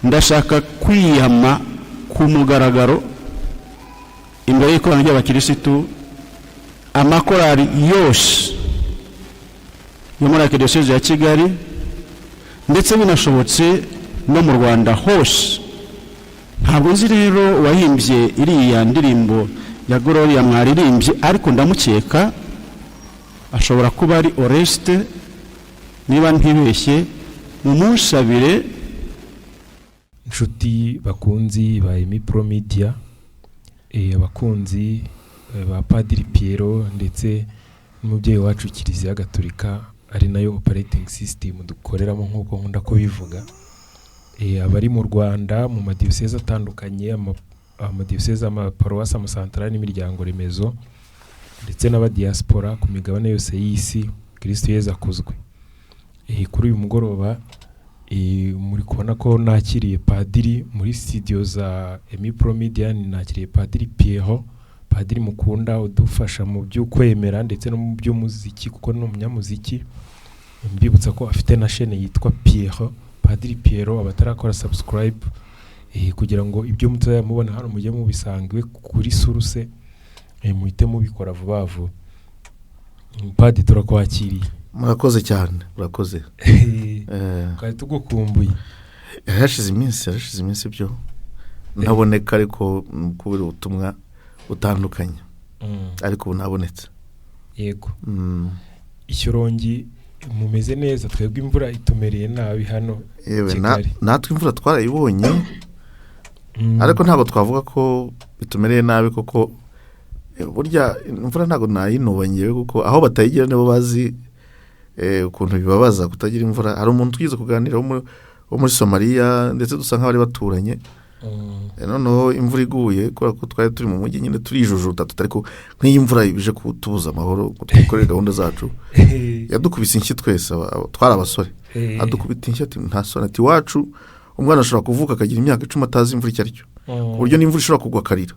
Ndashaka kwiyama ku mugaragaro imbere y'ikoraniro ry'abakirisitu, amakorali yose yo muri Arikidiyosezi ya Kigali, ndetse binashobotse no mu Rwanda hose. Ntabwo nzi rero wahimbye iriya ndirimbo ya Gloria mwaririmbye, ariko ndamukeka, ashobora kuba ari Oreste niba ntibeshye. Mumunsabire. Inshuti bakunzi ba Emipro Media, abakunzi ba Padiri Pierrot ndetse n'umubyeyi wacu Kiliziya Gatolika, ari nayo operating system dukoreramo nk'uko nkunda kubivuga, abari mu Rwanda mu madiyoseze atandukanye, amadiyoseze, amaparuwasi, amasantarari n'imiryango remezo, ndetse n'abadiaspora ku migabane yose y'isi, Kristo Yezu akuzwe. Kuri uyu mugoroba muri kubona ko nakiriye padiri muri studio za Emipro Media. Nakiriye Padiri Pierrot, padiri mukunda udufasha mu by'ukwemera ndetse no mu by'umuziki, kuko ni umunyamuziki. Mbibutsa ko afite na chaîne yitwa Pierrot, Padiri Pierrot. Abatarakora subscribe, kugira ngo ibyo mutazajya mubona hano mujye mubisanga iwe kuri source, muhite mubikora vuba vuba. Padiri, turakwakiriye. Murakoze cyane, murakoze. Twari tugukumbuye. Yarashize iminsi byo ntaboneka, ariko kubera ubutumwa butandukanye, ariko ubu nabonetse. Yego. Ishyorongi mumeze neza? Twebwe imvura itumereye nabi hano Yewe, Kigali. Natwe imvura twarayibonye, ariko ntabwo twavuga ko bitumereye nabi, kuko burya imvura ntabwo nayinuba ngewe, kuko aho batayigira nibo bazi ukuntu bibabaza kutagira imvura. Hari umuntu twize kuganira wo muri Somaliya, ndetse dusa nk'abari baturanye. Noneho imvura iguye, kubera ko twari turi mu mujyi nyine, turijujuta tutari ko nk'iyi mvura ije kutubuza amahoro ngo twikorere gahunda zacu. Yadukubise inshyi twese, twari abasore. Adukubita inshyi ati: "Nta soni," ati: "Iwacu umwana ashobora kuvuka akagira imyaka 10 atazi imvura icyo ari cyo, ku buryo n'imvura ishobora kugwa akarira,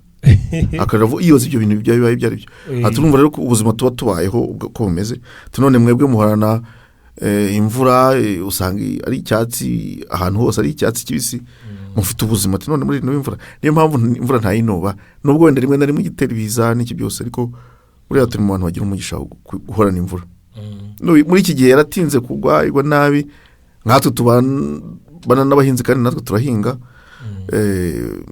akarira yibaza ibyo bintu bibaye ibyo ari byo." Ati: "Urumva rero ko ubuzima tuba tubayeho uko bumeze." Ati: "None mwebwe muhorana imvura, usanga ari icyatsi ahantu hose, ari icyatsi kibisi, mufite ubuzima." Ati: "None muri ino imvura, niyo mpamvu imvura ntayinuba, nubwo wenda rimwe na rimwe igitera ibiza n'iki byose, ariko buriya turi mu bantu bagira umugisha wo guhorana imvura." Muri iki gihe yaratinze kugwa, igwa nabi. Nkatwe tubana n'abahinzi kandi natwe turahinga,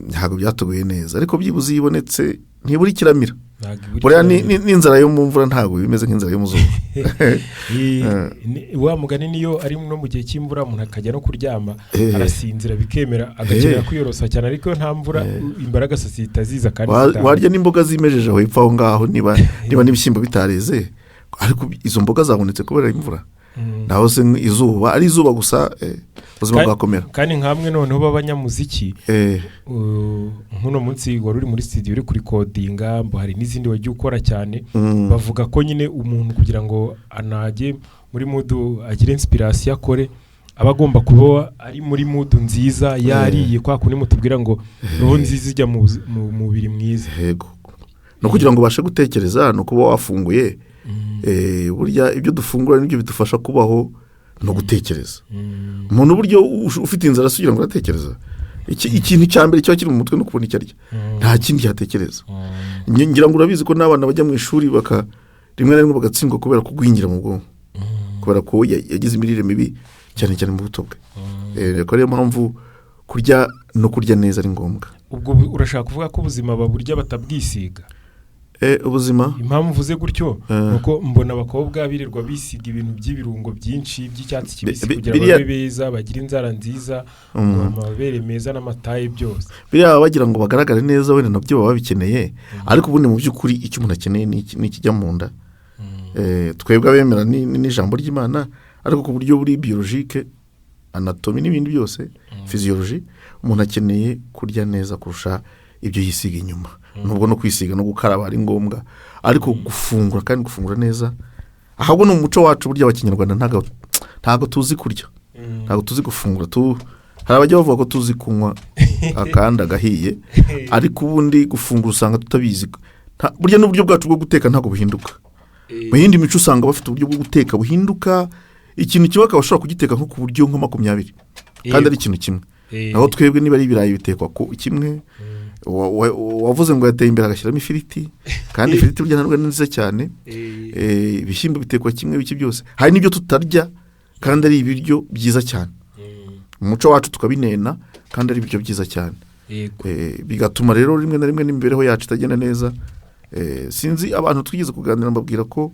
ntabwo byatuguye neza, ariko byibuze iyo ibonetse ntibura ikiramira. Ntabwo ibura Buriya ikiramira. N'inzara yo mu mvura ntabwo iba imeze nk'inzara yo mu zuba. Wa mugani, niyo ari no mu gihe cy'imvura, umuntu akajya no kuryama arasinzira bikemera, agakenera kwiyorosa cyane, ariko iyo nta mvura imbaraga zihita ziza kandi Warya n'imboga zimejeje aho hepfo aho ngaho, niba n'ibishyimbo bitareze, ariko izo mboga zabonetse kubera imvura. Naho se izuba ari izuba gusa, ubuzima bwakomera. Kandi nkamwe noneho b'abanyamuziki, nk'uno munsi wari uri muri studio uri kurikodinga, mbo hari n'izindi wagiye ukora cyane. Bavuga ko nyine umuntu kugira ngo anajye muri mood, agire inspiration, akore, aba agomba kuba ari muri mood nziza, yariye, kwa kundi mutubwira ngo roho nziza ijya mu mubiri mwiza. Yego, no kugira ngo ubashe gutekereza ni ukuba wafunguye. Burya ibyo dufungura nibyo bidufasha kubaho no gutekereza. Umuntu buryo ufite inzara se ugira ngo uratekereza? Ikintu cya mbere kiba kiri mu mutwe ni ukubona icyo arya, nta kindi yatekereza. Ngira ngo urabizi ko n'abana bajya mu ishuri baka rimwe na rimwe bagatsindwa kubera kugwingira mu bwonko, kubera ko yagize imirire mibi cyane cyane mu buto bwe. Ko ariyo mpamvu kurya no kurya neza ari ngombwa. Ubwo urashaka kuvuga ko ubuzima baburya batabwisiga? Ubuzima Impamvu mvuze gutyo ni uko mbona abakobwa birirwa bisiga ibintu by'ibirungo byinshi by'icyatsi kibisi kugira ngo babe beza, bagire inzara nziza, ngo amabere meza n'amataye byose. Biriya baba bagira ngo bagaragare neza, wenda nabyo baba babikeneye, ariko ubundi mu by'ukuri icyo umuntu akeneye ni ikijya mu nda. Twebwe abemera n'ijambo ry'Imana, ariko ku buryo buri biologique, anatomie n'ibindi byose, physiologie, umuntu akeneye kurya neza kurusha ibyo yisiga inyuma, nubwo no kwisiga no gukaraba ari ngombwa, ariko gufungura kandi gufungura neza ahubwo ni umuco wacu. Burya Abakinyarwanda ntabwo tuzi kurya, ntabwo tuzi gufungura. Hari abajya bavuga ko tuzi kunywa akandi agahiye, ariko ubundi gufungura usanga tutabizi. Burya n'uburyo bwacu bwo guteka ntabwo buhinduka. Mu yindi mico usanga bafite uburyo bwo guteka buhinduka, ikintu kimwe akaba ashobora kugiteka nko ku buryo nka 20 kandi ari ikintu kimwe. Naho twebwe niba ari ibirayi bitekwa ku kimwe, wavuze ngo yateye imbere agashyiramo ifiriti, kandi ifiriti burya ntabwo ari nziza cyane. Ibishyimbo bitekwa kimwe, biki byose. Hari n'ibyo tutarya kandi ari ibiryo byiza cyane. Umuco wacu tukabinena kandi ari ibiryo byiza cyane. Bigatuma rero rimwe na rimwe n'imibereho yacu itagenda neza. Sinzi abantu twigeze kuganira mbabwira ko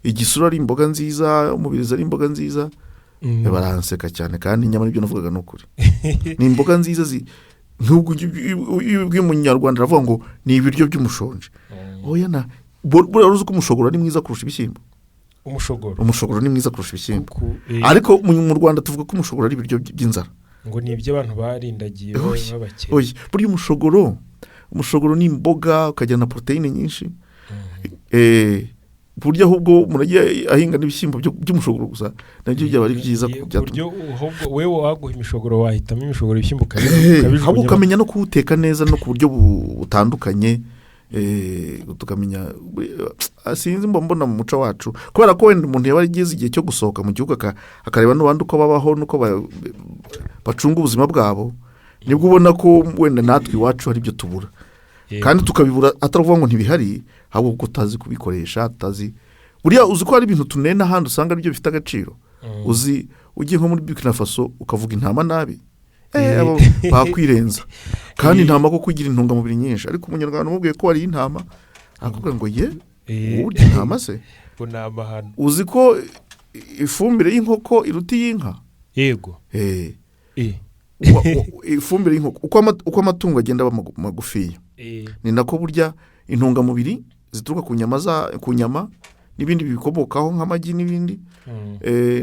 igisura ari imboga nziza, umubirizi ari imboga nziza, baranseka cyane, kandi nyamara ibyo navugaga ni ukuri. Ni imboga nziza nk'ubwo iyo ubwiye umunyarwanda aravuga ngo ni ibiryo by'umushonji. Oya, na buriya uzi ko umushogoro ari mwiza kurusha ibishyimbo? Umushogoro. Umushogoro ni mwiza kurusha ibishyimbo. Ariko mu Rwanda tuvuga ko umushogoro ari ibiryo by'inzara. Ngo ni ibyo abantu barindagiye Oya, b'abakene. oya, burya umushogoro ni imboga, ukagira na poroteyine nyinshi. Burya ahubwo umuntu agiye ahinga n'ibishyimbo by'umushogoro gusa, nabyo byaba ari byiza Ku byatuma buryo ahubwo wewe waguha imishogoro wahitamo imishogoro, ibishyimbo ukabijugunya. Ahubwo ukamenya no kuwuteka neza no ku buryo butandukanye, tukamenya, sinzi, mba mbona mu muco wacu, kubera ko wenda umuntu yaba ageze igihe cyo gusohoka mu gihugu akareba n'abandi uko babaho n'uko bacunga ubuzima bwabo, nibwo ubona ko wenda natwe iwacu hari ibyo tubura. Kandi tukabibura atari ukuvuga ngo ntibihari, ahubwo kuko tutazi kubikoresha, tutazi. Buriya uzi ko hari ibintu tunena ahandi usanga aribyo bifite agaciro. Uzi ugiye nko muri Burkina Faso ukavuga intama nabi, abo bakwirenza. Kandi intama koko igira intungamubiri nyinshi, ariko umunyarwanda umubwiye ko wariye intama akakubwira ngo ye, wowe urya intama se? Ngo ni amahano. Uzi ko ifumbire y'inkoko iruta iy'inka? Yego. Ifumbire y'inkoko, uko amatungo agenda aba magufiya, ni nako burya intungamubiri zituruka ku nyama ku nyama n'ibindi bibikomokaho nk'amagi n'ibindi,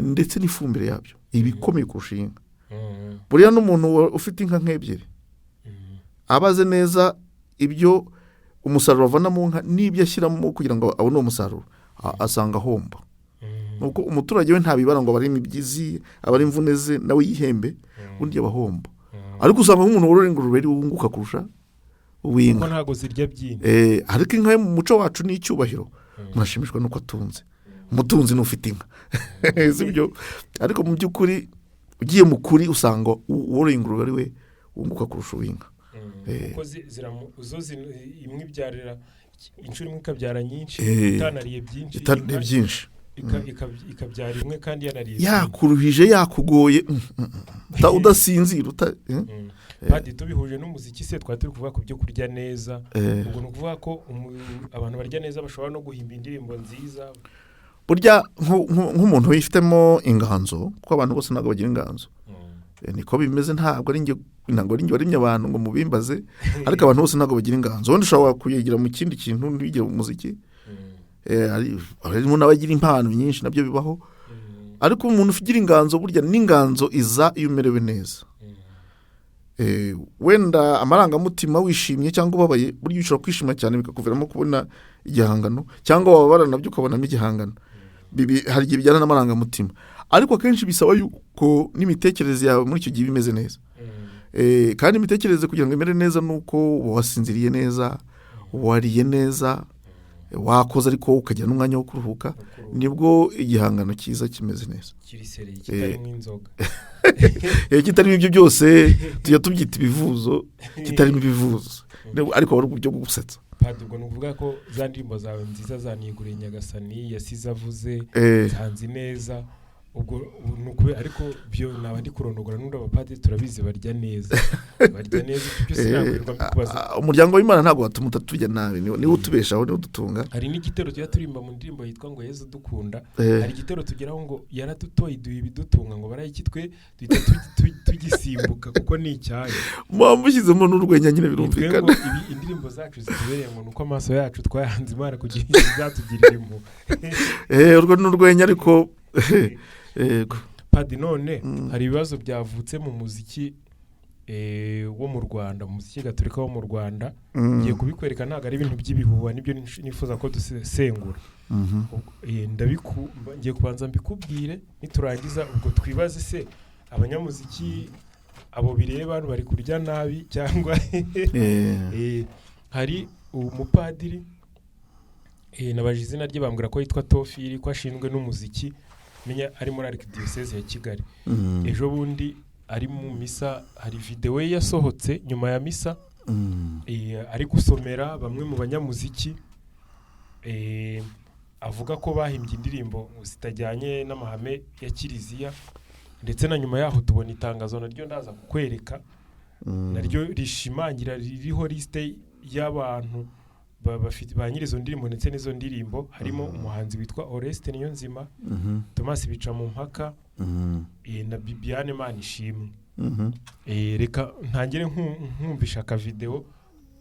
ndetse n'ifumbire yabyo iba ikomeye kurusha iy'inka. Buriya n'umuntu ufite inka nk'ebyiri abaze neza ibyo umusaruro avana mu nka n'ibyo ashyiramo kugira ngo abone uwo musaruro, asanga ahomba. Nuko umuturage we ntabibara ngo abare imibyizi, abare imvune ze, nawe yihembe, undi aba ahomba. Ariko usanga nk'umuntu worora ingurube ari we wunguka kurusha uw'inka. Kuko ntabwo zirya byinshi. Ariko inka yo mu muco wacu ni icyubahiro. Murashimishwa nuko atunze. Umutunzi ni ufite inka. Si byo? Ariko mu by'ukuri ugiye mu kuri usanga uworoye ingurube ari we wunguka kurusha uw'inka. Kuko zo imwe ibyarira inshuro imwe ikabyara nyinshi, itanariye byinshi, itanariye inka byinshi. Ikabyara imwe kandi yanariye byinshi. Yakuruhije, yakugoye, udasinzira, Padi, tubihuje n'umuziki se, twari turi kuvuga ku byo kurya neza. Ubwo ni ukuvuga ko abantu barya neza bashobora no guhimba indirimbo nziza. Burya nk'umuntu wifitemo inganzo, kuko abantu bose ntabwo bagira inganzo. Niko bimeze, ntabwo ari njye waremye abantu ngo mubimbaze, ariko abantu bose ntabwo bagira inganzo. Wenda ushobora kuyigira mu kindi kintu ntuyigire mu muziki. Harimo n'abagira impano nyinshi, nabyo bibaho. Ariko umuntu ugira inganzo, burya n'inganzo iza iyo umerewe neza. Wenda amarangamutima wishimye cyangwa ubabaye, burya ushobora kwishima cyane bikakuviramo kubona igihangano, cyangwa wababara nabyo ukabonamo igihangano. Hari igihe bijyana n'amarangamutima, ariko akenshi bisaba yuko n'imitekerereze yawe muri icyo gihe iba imeze neza. Kandi imitekerereze kugira ngo imere neza ni uko uba wasinziriye neza, wariye neza, wakoze ariko ukagira n'umwanya wo kuruhuka, nibwo igihangano cyiza kimeze neza. Kiri seri, kitarimo inzoga. Kitarimo ibyo byose tujya tubyita ibivuzo, kitarimo ibivuzo, ariko wari uburyo bwo gusetsa. Padiri, ubwo ni ukuvuga ko za ndirimbo zawe nziza za Niyeguriye Nyagasani, Yasize Avuze, Nsanze Neza, ubwo ni ukube, ariko byo naba ndi kurondogora, n'undi abapadiri turabizi barya neza, barya neza, ibyo byose ntabwo mbikubaza. Umuryango w'Imana ntabwo watuma utaturya nabi, niwo utubeshaho, niwo udutunga. Hari n'igitero tujya turimba mu ndirimbo yitwa ngo Yezu dukunda. Hari igitero tugeraho ngo yaradutoye iduha ibidutunga, ngo barayikitwe duhita tugisimbuka kuko ni icyayo. Muba mushyizemo n'urwenya nyine, birumvikana. Nitwe ngo indirimbo zacu zitubereye ngo nuko amaso yacu twayanze Imana kugira ngo izatugirire impuhwe. Urwo ni urwenya ariko. Yego. Padi, none hari ibibazo byavutse mu muziki wo mu Rwanda, mu muziki gatolika wo mu Rwanda. Ngiye kubikwereka, ntabwo ari ibintu by'ibihuha, nibyo nifuza ko dusengura. Ngiye kubanza mbikubwire, niturangiza ubwo twibaze se abanyamuziki abo bireba bari kurya nabi cyangwa hari umupadiri, nabaje izina rye bambwira ko yitwa Tofiri, ko ashinzwe n'umuziki, menya ari muri Archdiocese ya Kigali. Ejo bundi Ari mu misa, hari videwo ye yasohotse nyuma ya misa, ari gusomera bamwe mu banyamuziki, avuga ko bahimbye indirimbo zitajyanye n'amahame ya kiliziya. Ndetse na nyuma yaho tubona itangazo, naryo ndaza kukwereka, naryo rishimangira, ririho lisite y'abantu ba nyiri izo ndirimbo, ndetse n'izo ndirimbo harimo umuhanzi witwa Oreste Niyonzima, Thomas Bicamumpaka, na Bibiane Manishimwe. Reka ntangire nkumvisha akavideo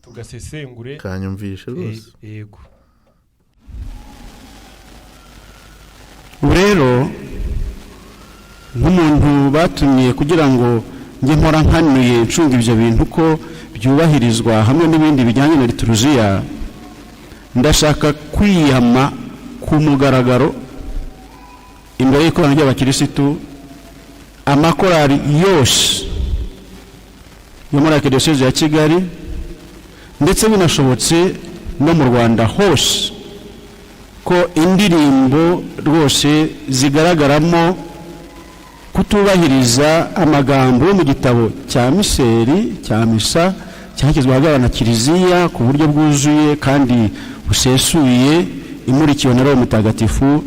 tugasesengure. Kanyumvishe rwose. Yego. Ubu rero nk'umuntu batumye kugira ngo njye mpora nkanuye ncunga ibyo bintu ko byubahirizwa hamwe n'ibindi bijyanye na liturujiya, ndashaka kwiyama ku mugaragaro imbere y'ikoraniro ry'abakirisitu amakorali yose yo muri Archdiocese ya Kigali, ndetse binashobotse no mu Rwanda hose, ko indirimbo rwose zigaragaramo kutubahiriza amagambo yo mu gitabo cya miseri cya misa cyashyizwe ahagaragara na kiliziya ku buryo bwuzuye kandi busesuye, imurikiwe na Roho Mutagatifu,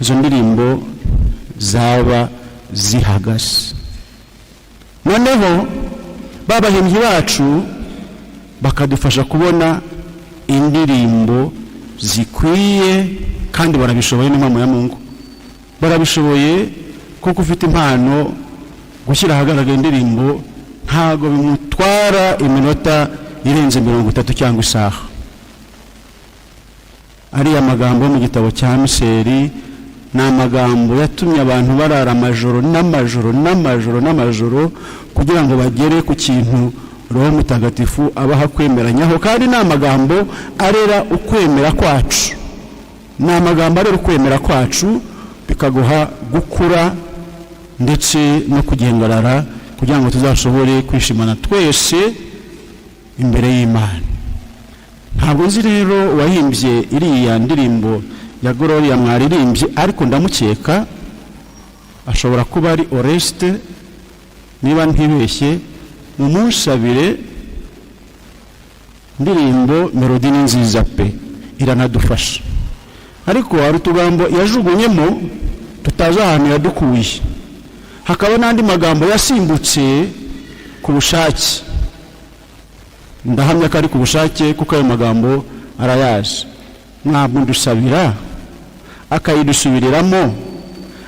izo ndirimbo zaba zihagaze. Noneho babahimbyi bacu bakadufasha kubona indirimbo zikwiye, kandi barabishoboye n'impamo ya Mungu, barabishoboye kuko ufite impano gushyira ahagaragara indirimbo ntago bimutwara iminota irenze 30 cyangwa isaha. Ariya magambo yo mu gitabo cya miseri ni amagambo yatumye abantu barara amajoro n'amajoro n'amajoro n'amajoro kugira ngo bagere ku kintu Roho Mutagatifu abaha kwemeranyaho, kandi ni amagambo arera ukwemera kwacu, ni amagambo arera ukwemera kwacu bikaguha gukura ndetse no kugengarara kugira ngo tuzashobore kwishimana twese imbere y'Imana. Ntabwo nzi rero uwahimbye iriya ndirimbo ya Gloria mwaririmbye, ariko ndamukeka ashobora kuba ari Oreste niba ntibeshye. Mumunsabire, indirimbo melodi ni nziza pe, iranadufasha, ariko hari utugambo yajugunyemo tutazi ahantu yadukuye, hakaba n'andi magambo yasimbutse ku bushake. Ndahamya ko ari ku bushake kuko ayo magambo arayazi. Mwamudusabira akayidusubiriramo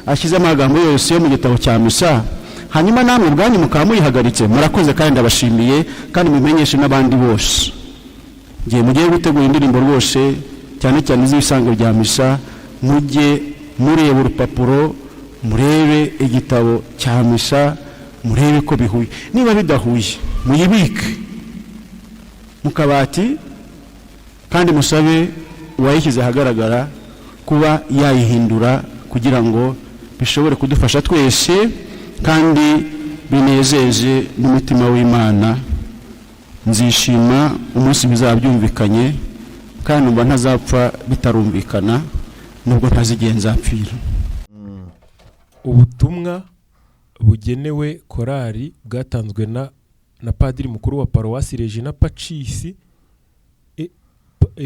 ashyize amagambo yose yo mu gitabo cya misa, hanyuma namwe ubwanyu mukaba muyihagaritse. Murakoze kandi ndabashimiye, kandi mumenyeshe n'abandi bose ngiye mugiye gutegura indirimbo rwose, cyane cyane iz'ibisango bya misa, mujye mureba urupapuro, murebe igitabo cya misa, murebe ko bihuye. Niba bidahuye muyibike mu kabati, kandi musabe uwayishyize ahagaragara kuba yayihindura kugira ngo bishobore kudufasha twese kandi binezeze n'umutima w'Imana. Nzishima umunsi bizaba byumvikanye, kandi numva ntazapfa bitarumvikana, nubwo ntazigihe nzapfira. Ubutumwa bugenewe korali bwatanzwe na padiri mukuru wa paruwasi Regina Pacis,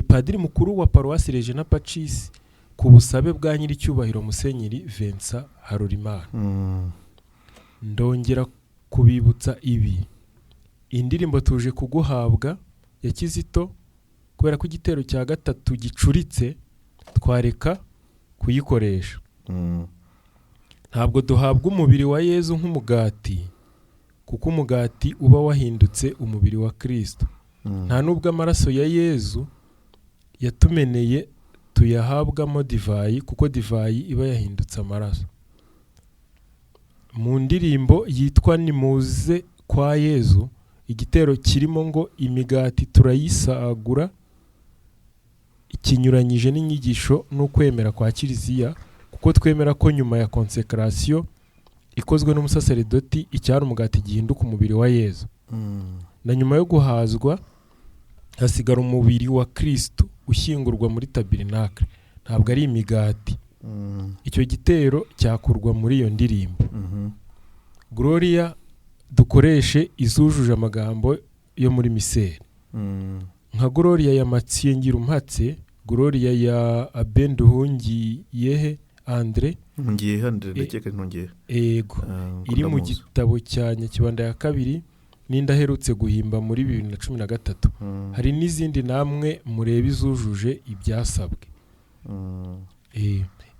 padiri mukuru wa paruwasi Regina Pacis ku busabe bwa nyiricyubahiro Musenyeri Vincent Harolimana. Ndongera kubibutsa ibi: indirimbo tuje kuguhabwa ya Kizito, kubera ko igitero cya gatatu gicuritse twareka kuyikoresha. Ntabwo duhabwa umubiri wa Yezu nk'umugati, kuko umugati uba wahindutse umubiri wa Kristo. Nta nubwo amaraso ya Yezu yatumeneye tuyahabwamo divayi, kuko divayi iba yahindutse amaraso. Mu ndirimbo yitwa Nimuze kwa Yezu, igitero kirimo ngo imigati turayisagura, ikinyuranyije n'inyigisho n'ukwemera kwa Kiliziya, kuko twemera ko nyuma ya konsekarasiyo ikozwe n'umusaseredoti icyari umugati gihinduka umubiri wa Yezu. Na nyuma yo guhazwa hasigara umubiri wa Kristo ushyingurwa muri tabernacle, ntabwo ari imigati. Icyo gitero cyakurwa muri iyo ndirimbo. Gloria Dukoreshe izujuje amagambo yo muri miseri, nka Gloria ya Mathieu Ngirumpatse, Gloria ya Abbé Nduhungiyehe André. Ntungiye hano, ndakeka ntungiye. Ego. Iri mu gitabo cya Nyakibanda ya kabiri n'indi aherutse guhimba muri 2013. Hari n'izindi, namwe murebe izujuje ibyasabwe.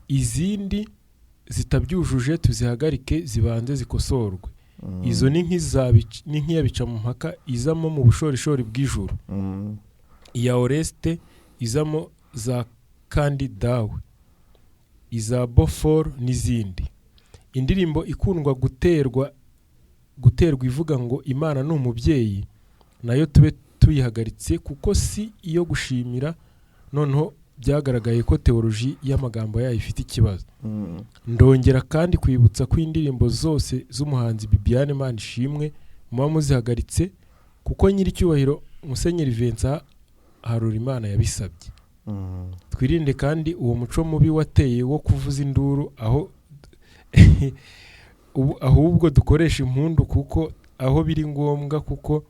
Izindi zitabyujuje tuzihagarike, zibanze zikosorwe. Izo ni nk'iya Bicamumpaka izamo "Mu bushorishori bw'ijuru", iya Oreste izamo za "Kandi Dawe", iza Beaufort n'izindi. Indirimbo ikundwa guterwa ivuga ngo "Imana ni umubyeyi" nayo tube tuyihagaritse, kuko si iyo gushimira. Noneho byagaragaye ko théologie y'amagambo yayo ifite ikibazo. Ndongera kandi kwibutsa ko indirimbo zose z'umuhanzi Bibiane Manishimwe muba muzihagaritse, kuko nyiricyubahiro Musenyeri Vincent Harorimana yabisabye. Twirinde kandi uwo muco mubi wateye wo kuvuza induru aho ubu, ahubwo dukoresha impundu kuko aho biri ngombwa, kuko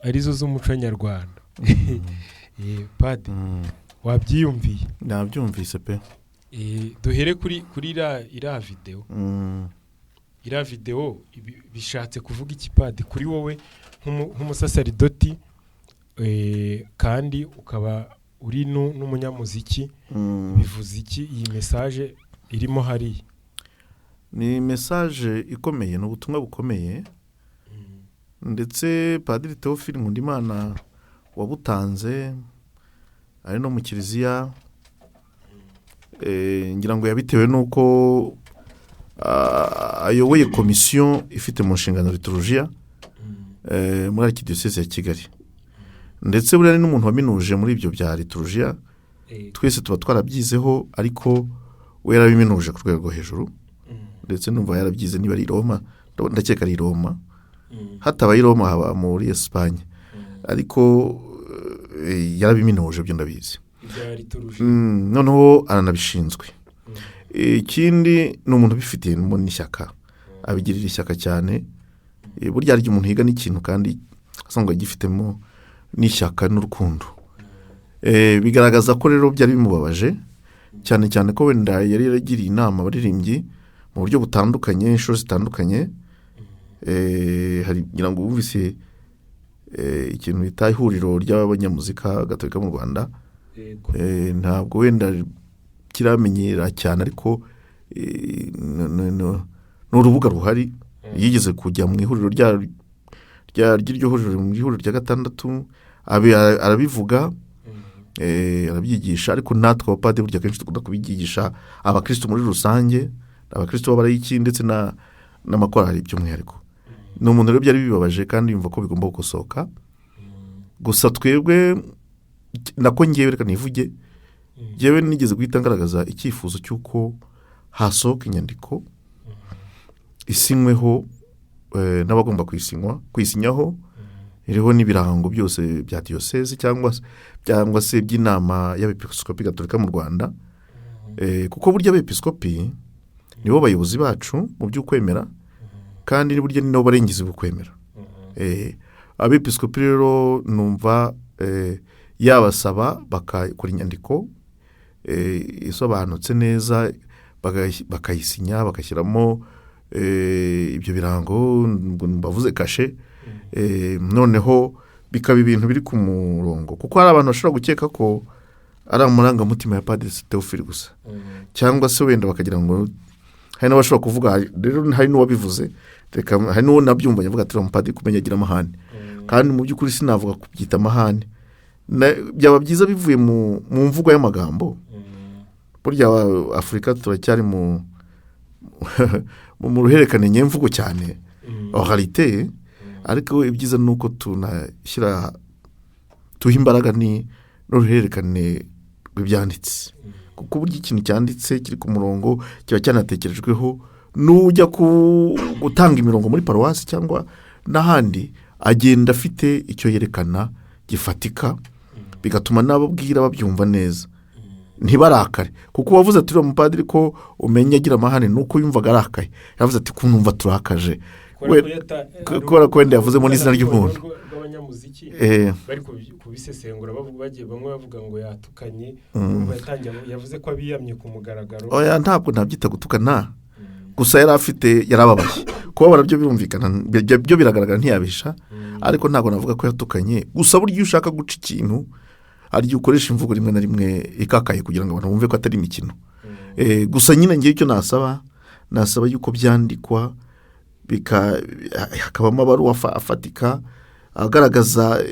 arizo z'umuco nyarwanda. Padi, wabyiyumviye? Nabyumvise pe. Duhere kuri iriya videwo. Iriya videwo bishatse kuvuga iki, padi, kuri wowe nk'umusasaridoti, kandi ukaba uri n'umunyamuziki? Bivuze iki iyi message irimo hariya? Ni message ikomeye, ni ubutumwa bukomeye, ndetse Padiri Theophile Nkundimana wabutanze ari no mu kiliziya, ngira ngo yabitewe n'uko ayoboye komisiyo ifite mu nshingano liturujiya muri Arikidiyoseze ya Kigali, ndetse buriya ni n'umuntu waminuje muri ibyo bya liturujiya. Twese tuba twarabyizeho, ariko we yarabiminuje ku rwego rwo hejuru, ndetse numva yarabyize niba ari i Roma, ndakeka ari i Roma. Hatabaye i Roma haba muri Esipanye, ariko yarabiminuje byo ndabizi. Ibya liturujia. Noneho aranabishinzwe. Ikindi ni umuntu ubifitiye n'ishyaka, abigirira ishyaka cyane. Burya hari igihe umuntu yiga n'ikintu kandi asanga agifitemo n'ishyaka n'urukundo. Bigaragaza ko rero byari bimubabaje cyane cyane ko wenda yari yaragiriye inama abaririmbyi mu buryo butandukanye, inshuro zitandukanye. Hari, ngira ngo wumvise, ikintu bita ihuriro ry'abanyamuzika gatolika mu Rwanda. Ntabwo wenda kiramenyera cyane, ariko ni urubuga ruhari. Yigeze kujya mu ihuriro ry'iryo huriro, mu ihuriro rya gatandatu, arabivuga, arabyigisha. Ariko natwe abapadiri burya kenshi dukunda kubyigisha abakristo muri rusange, abakristo b'abalayiki ndetse n'amakorali by'umwihariko. Ni umuntu rero byari bibabaje kandi yumva ko bigomba gukosoka. Gusa twebwe, nako ngewe reka nivuge, ngewe nigeze guhita ngaragaza icyifuzo cy'uko hasohoka inyandiko isinyweho n'abagomba kuyisinyaho, iriho n'ibirango byose bya diyosezi cyangwa se by'inama y'abepiskopi gatolika mu Rwanda. Kuko burya abepiskopi nibo bayobozi bacu mu by'ukwemera, kandi burya ni nabo barengezi b'ukwemera. Abepiskopi rero numva yabasaba bakakora inyandiko isobanutse neza, bakayisinya, bagashyiramo ibyo birango bavuze kashe, noneho bikaba ibintu biri ku murongo, kuko hari abantu bashobora gukeka ko ari amarangamutima ya Padiri Theophile gusa, cyangwa se wenda bakagira ngo hari n'abashobora kuvuga. Rero hari n'uwabivuze, reka hari n'uwo nabyumva avuga ati: "Umupadiri kumenya agira amahane." Kandi mu by'ukuri sinavuga kubyita amahane. Byaba byiza bivuye mu mvugo y'amagambo. Burya Afurika turacyari mu ruhererekane nyemvugo cyane, oralité, ariko ibyiza ni uko tunashyira, tuha imbaraga ni n'uruhererekane rw'ibyanditse, kuko burya ikintu cyanditse kiri ku murongo kiba cyanatekerejweho n'ujya gutanga imirongo muri paruwasi cyangwa n'ahandi, agenda afite icyo yerekana gifatika, bigatuma n'abo abwira babyumva neza, ntibarakare. Kuko uwavuze ati: "Uriya mupadiri ko umenya agira amahane," ni uko yumvaga arakaye, yavuze ati: "Ko numva turakaje." Kubera ko wenda yavuzemo n'izina ry'umuntu rw'abanyamuziki bari kubisesengura bagiye bamwe bavuga ngo yatukanye, yavuze ko abiyamye ku mugaragaro. Oya, ntabwo nabyita gutukana, gusa yari afite, yarababaye. Kubabara byo birumvikana, byo biragaragara, ntiyabisha, ariko ntabwo navuga ko yatukanye. Gusa burya iyo ushaka guca ikintu hari igihe ukoresha imvugo rimwe na rimwe ikakaye kugira ngo abantu bumve ko atari imikino. Gusa nyine ngewe icyo nasaba yuko byandikwa, hakabamo amabaruwa afatika agaragaza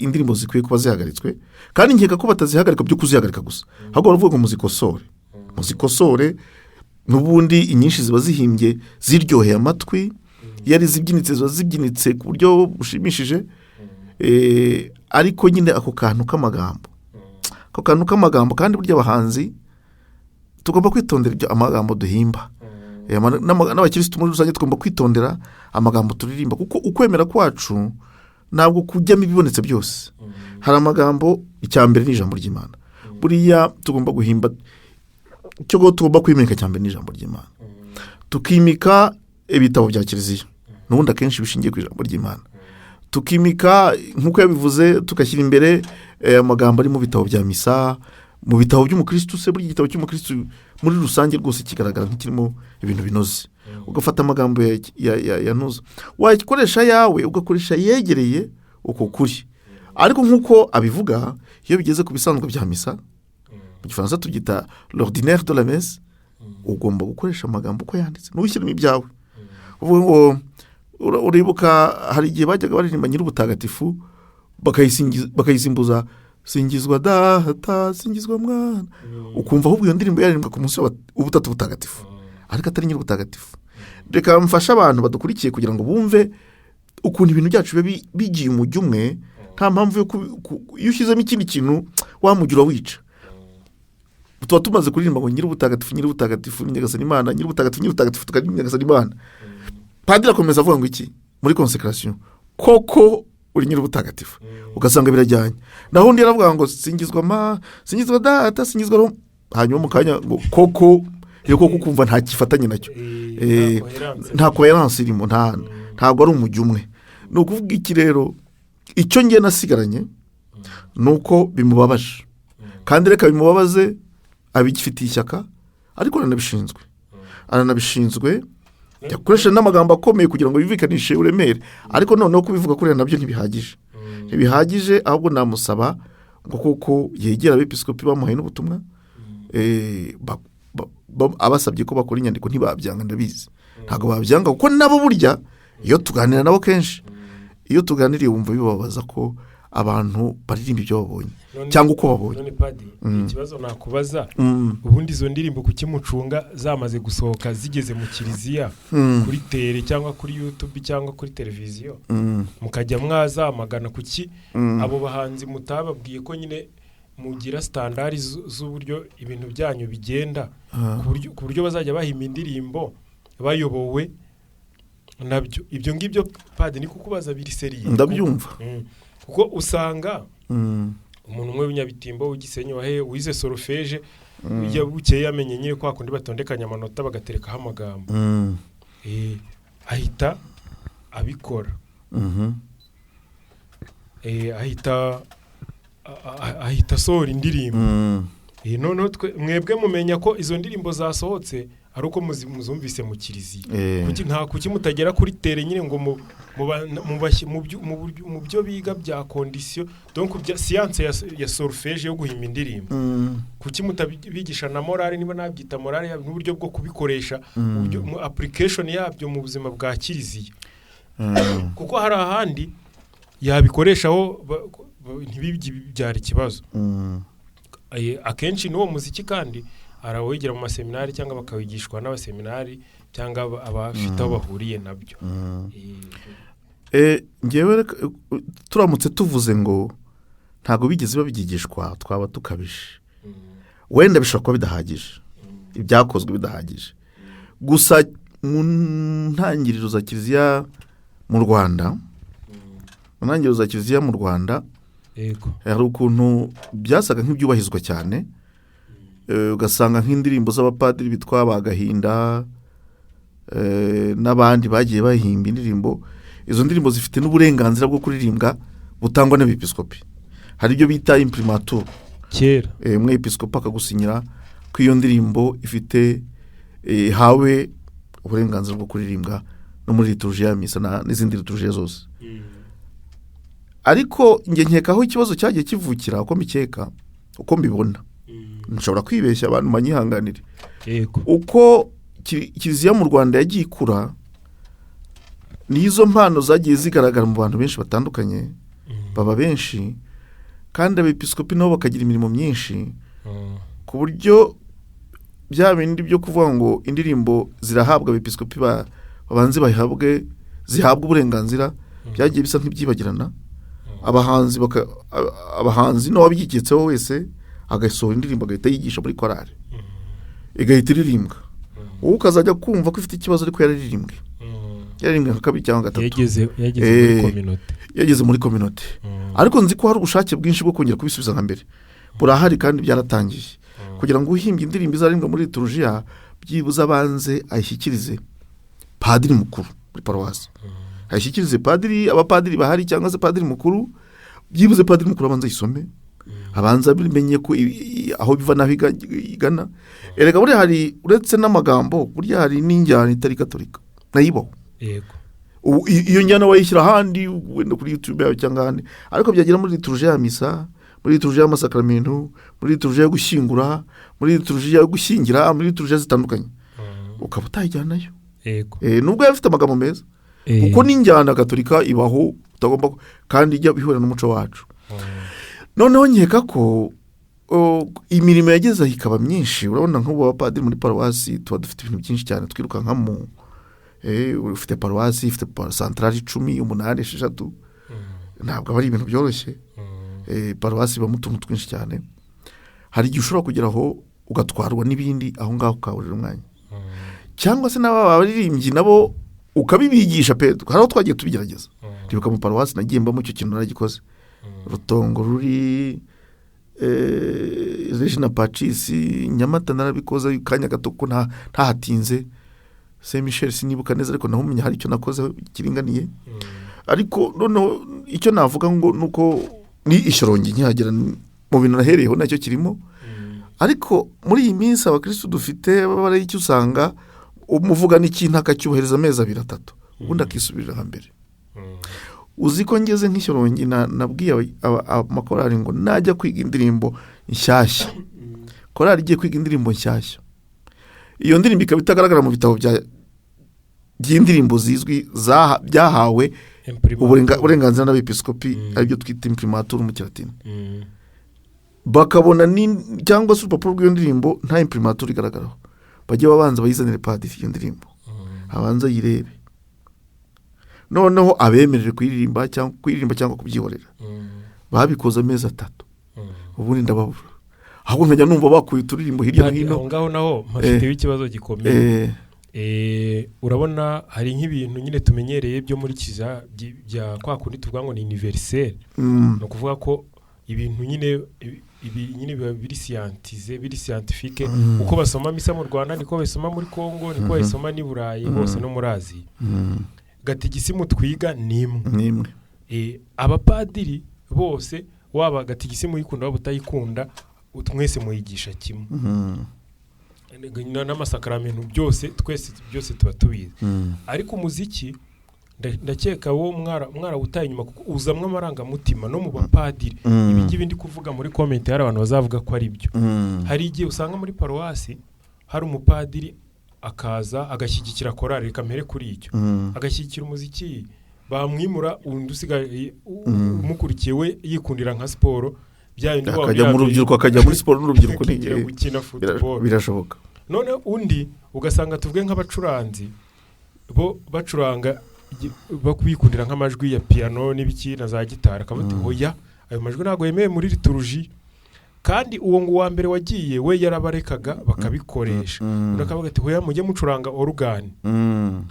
indirimbo zikwiye kuba zihagaritswe. Kandi nkeka ko batazihagarika byo kuzihagarika gusa, ahubwo baravuga ngo muzikosore. N'ubundi inyinshi ziba zihimbye ziryoheye amatwi, iyo ari izibyinitse ziba zibyinitse ku buryo bushimishije. Ariko nyine ako kantu k'amagambo, kandi burya abahanzi tugomba kwitondera ibyo amagambo duhimba, n'abakirisitu muri rusange tugomba kwitondera amagambo turirimba, kuko ukwemera kwacu ntabwo kujyamo ibibonetse byose. Hari amagambo, icya mbere ni ijambo ry'Imana. Buriya tugomba guhimba, icyo tugomba kwimika cya mbere ni ijambo ry'Imana, tukimika ibitabo bya kiliziya, n'ubundi akenshi bishingiye ku ijambo ry'Imana, tukimika nk'uko yabivuze, tugashyira imbere amagambo ari mu bitabo bya misa, mu bitabo by'umukirisitu. Se buri gitabo cy'umukirisitu muri rusange rwose kigaragara nk'ikirimo ibintu binoze. Ugafata amagambo ya ntuza, wakoresha yawe, ugakoresha yegereye uko kuri. Ariko nk'uko abivuga, iyo bigeze ku bisanzwe bya misa, mu gifaransa tubyita l'ordinaire de la messe, ugomba gukoresha amagambo uko yanditse, ntushyiremo ibyawe. Uvuga ngo uribuka hari igihe bajyaga baririmba Nyir'ubutagatifu bakayisimbuza singizwa data, singizwa mwana, ukumva ahubwo iyo ndirimbo yaririmbwa ku munsi w'ubutatu butagatifu, ariko atari Nyir'ubutagatifu. Reka mfashe abantu badukurikiye kugira ngo bumve ukuntu ibintu byacu biba bigiye umujyi umwe. Nta mpamvu yo iyo ushyizemo ikindi kintu wamujyi urawica. Tuba tumaze kuririmba ngo Nyir'ubutagatifu, Nyir'ubutagatifu ni Nyagasani Imana, Nyir'ubutagatifu, Nyir'ubutagatifu tukaririmba Nyagasani Imana. Padiri akomeza avuga ngo iki muri konsekarasiyo, koko uri Nyir'ubutagatifu, ugasanga birajyanye. Naho undi yaravuga ngo singizwa ma, singizwa data, singizwa roho, hanyuma mu kanya ngo koko, iyo koko ukumva nta kifatanye nacyo, nta koherance irimo, ntabwo ari umujyi umwe. Ni ukuvuga iki rero, icyo ngiye nasigaranye ni uko bimubabaje, kandi reka bimubabaze, abigifitiye ishyaka, ariko aranabishinzwe yakoresheje n'amagambo akomeye kugira ngo yumvikanishe uburemere. Ariko noneho kubivuga kuriya nabyo ntibihagije, ahubwo namusaba ngo kuko yegera abepiskopi bamuhaye n'ubutumwa, abasabye ko bakora inyandiko ntibabyanga, ndabizi ntabwo babyanga, kuko nabo burya iyo tuganira nabo kenshi, iyo tuganiriye wumva bibabaza ko abantu baririmba ibyo babonye cyangwa uko babonye. None padi, ikibazo nakubaza, ubundi izo ndirimbo kuki mucunga zamaze gusohoka zigeze mu kiliziya, kuri tele cyangwa kuri YouTube cyangwa kuri televiziyo, mukajya mwazamagana? Kuki abo bahanzi mutababwiye ko nyine mugira standard z'uburyo ibintu byanyu bigenda, ku buryo bazajya bahimba indirimbo bayobowe nabyo? Ibyo ngibyo padi ni kukubaza biri seriye. Ndabyumva. Kuko usanga umuntu umwe w'inyabitimbo w'igisenyi wahe wize solfège, ujya bukeye yamenye nyine kwa kundi batondekanya amanota bagaterekaho amagambo, ahita abikora, ahita asohora indirimbo. Noneho mwebwe mumenya ko izo ndirimbo zasohotse ari uko muzumvise mu kiliziya. Kuki mutagera kuri tere nyine ngo mu byo biga bya condition, donc bya science ya solfège yo guhimba indirimbo, kuki mutabigisha na morale, niba nabyita morale, n'uburyo bwo kubikoresha mu application yabyo mu buzima bwa kiliziya? Kuko hari ahandi yabikoreshaho ntibibyara ikibazo. Akenshi n'uwo muziki kandi arawigira mu maseminari cyangwa bakawigishwa n'abaseminari cyangwa abafite aho bahuriye nabyo. Ngewe turamutse tuvuze ngo ntabwo bigeze babyigishwa twaba tukabije, wenda bishobora kuba bidahagije, ibyakozwe bidahagije. Gusa mu ntangiriro za kiliziya mu Rwanda, mu ntangiriro za kiliziya mu Rwanda, hari ukuntu byasaga nk'ibyubahizwa cyane, ugasanga nk'indirimbo z'abapadiri bitwa Bagahinda, n'abandi bagiye bahimba indirimbo. Izo ndirimbo zifite n'uburenganzira bwo kuririmbwa butangwa n'abepiskopi. Hari ibyo bita imprimatur kera. Umwepiskopi akagusinyira ko iyo ndirimbo ifite, ihawe uburenganzira bwo kuririmbwa no muri liturujia ya misa n'izindi liturujia zose. Ariko njye nkeka aho ikibazo cyagiye kivukira, uko mbikeka, uko mbibona, nshobora kwibeshya, abantu banyihanganire. Uko Kiliziya mu Rwanda yagiye ikura, n'izo mpano zagiye zigaragara mu bantu benshi batandukanye, baba benshi, kandi abepiskopi nabo bakagira imirimo myinshi, ku buryo bya bindi byo kuvuga ngo indirimbo zirahabwa abepiskopi babanze bayihabwe, zihabwe uburenganzira, byagiye bisa nk'ibyibagirana. Abahanzi n'uwabyigitseho wese agasohora indirimbo agahita yigisha muri korali, igahita iririmbwa, wowe ukazajya kumva ko ifite ikibazo ariko yararirimbwe, yaririmbwe nka kabiri cyangwa gatatu, yageze muri kominote, yageze muri kominote. Ariko nzi ko hari ubushake bwinshi bwo kongera kubisubiza nka mbere, burahari kandi byaratangiye. Kugira ngo uhimbye indirimbo izaririmbwa muri liturujia, byibuze abanze ayishyikirize padiri mukuru muri paruwasi, ayishyikirize padiri, abapadiri bahari cyangwa se padiri mukuru, byibuze padiri mukuru abanze ayisome, abanza bimenye ko aho biva n'aho igana. Erega buriya hari, uretse n'amagambo, burya hari n'injyana itari gatolika nayibaho. Yego. Iyo njyana wayishyira ahandi, wenda kuri YouTube yawe cyangwa ahandi, ariko byagera muri liturujia ya misa, muri liturujia y'amasakramentu, muri liturujia yo gushyingura, muri liturujia yo gushyingira, muri liturujia zitandukanye, ukaba utayijyanayo. Yego. Nubwo yaba ifite amagambo meza, kuko n'injyana gatolika ibaho utagomba, kandi ijya ihura n'umuco wacu. Noneho nkeka ko imirimo yageze aho ikaba myinshi. Urabona nk'ubu abapadiri muri paruwasi tuba dufite ibintu byinshi cyane twirukankamo. Ufite paruwasi ifite santarari 10, 8, 6, ntabwo aba ari ibintu byoroshye. Paruwasi ibamo utuntu twinshi cyane. Hari igihe ushobora kugera aho ugatwarwa n'ibindi, aho ngaho ukaburira umwanya, cyangwa se n'aba baririmbyi nabo ukabibigisha pe. Hari aho twagiye tubigerageza, ndibuka mu paruwasi nagiye mbamo icyo kintu naragikoze. Rutongo ruri Regina Pacis Nyamata narabikoze kanya gato ko ntahatinze. Saint Michel sinibuka neza, ariko naho umenya hari icyo nakoze kiringaniye. Ariko noneho icyo navuga ngo nuko ni Ishyorongi nkihagera mu bintu nahereyeho nacyo kirimo. Ariko muri iyi minsi abakristo dufite babarayiki, usanga umuvuga n'ikintu akacyuhereza amezi 2 3, ubundi akisubirira hambere. Uzi ko ngeze nk'Ishyorongi nabwiye amakorali ngo najya kwiga indirimbo nshyashya, korali igiye kwiga indirimbo nshyashya, iyo ndirimbo ikaba itagaragara mu bitabo by'indirimbo zizwi byahawe uburenganzira n'abepiskopi, aribyo twita imprimatur mu Kilatini, bakabona cyangwa se urupapuro rw'iyo ndirimbo nta imprimatur igaragaraho, bajye babanza bayizanire padiri iyo ndirimbo, abanza yirebe, noneho abemerere kuyiririmba cyangwa kuyiririmba cyangwa kubyihorera. Babikoze amezi 3, ubundi ndababura. Ahubwo nkajya numva bakuye uturirimbo hirya no hino. Aho ngaho naho mpafiteho ikibazo gikomeye. Urabona hari nk'ibintu nyine tumenyereye byo muri kiza bya kwa kundi tuvuga ngo ni universel. Ni ukuvuga ko ibintu nyine ibi nyine biba biri scientize, biri scientifique. Uko basoma misa mu Rwanda niko basoma muri Kongo, niko basoma ni Burayi hose no muri Aziya. Gatigisimu twiga ni imwe. Abapadiri bose waba gatigisimu yikunda waba utayikunda, twese muyigisha kimwe. N'amasakaramentu byose twese byose tuba tubizi. Ariko umuziki ndakeka wo mwarawutaye inyuma, kuko uzamwe amarangamutima no mu bapadiri. Ibi ngibi ndi kuvuga muri comment hari abantu bazavuga ko ari byo. Hari igihe usanga muri paruwasi hari umupadiri akaza agashyigikira korali, reka mpere kuri icyo, agashyigikira umuziki, bamwimura undi usigaye umukurikiye we yikundira nka siporo, akajya mu rubyiruko, akajya muri siporo n'urubyiruko gukina football, birashoboka. None undi ugasanga tuvuge nk'abacuranzi bo bacuranga bakwikundira nk'amajwi ya piano n'ibiki na za gitari, akavuga ati oya ayo majwi ntabwo yemewe muri liturujia. Kandi uwo ngo wa mbere wagiye we yarabarekaga bakabikoresha. Undi akavuga ati hoya mujye mucuranga orugani.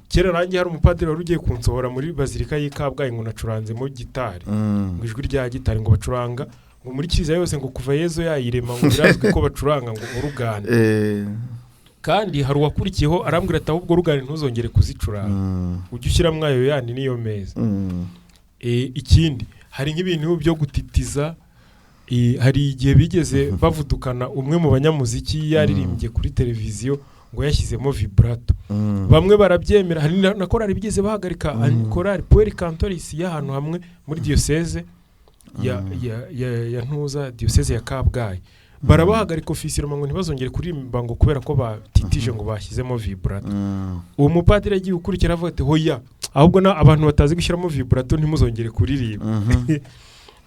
Kera rangi hari umupadiri wari ugiye kunsohora muri bazilika y'i Kabgayi ngo nacuranzemo gitari, ngo ijwi rya gitari ngo bacuranga ngo muri kiliziya yose ngo kuva Yezu yayirema ngo birazwi ko bacuranga ngo orugani. Kandi hari uwakurikiyeho arambwira ati ahubwo rugari ntuzongere kuzicuranga, ujye ushyiramo ayo yandi niyo meza. Ikindi hari nk'ibintu byo gutitiza. Hari igihe bigeze bavudukana umwe mu banyamuziki yaririmbye kuri televiziyo ngo yashyizemo vibrato, bamwe barabyemera. Hari na korali bigeze bahagarika, korali Pueri Cantoris y'ahantu hamwe muri diyoseze ya Ntuza, diyoseze ya Kabgayi, barabahagarika officiellement ngo ntibazongere kuririmba, ngo kubera ko batitije, ngo bashyizemo vibrato. Uwo mupadiri yagiye ukurikira avuga ati hoya, ahubwo abantu batazi gushyiramo vibrato ntimuzongere kuririmba.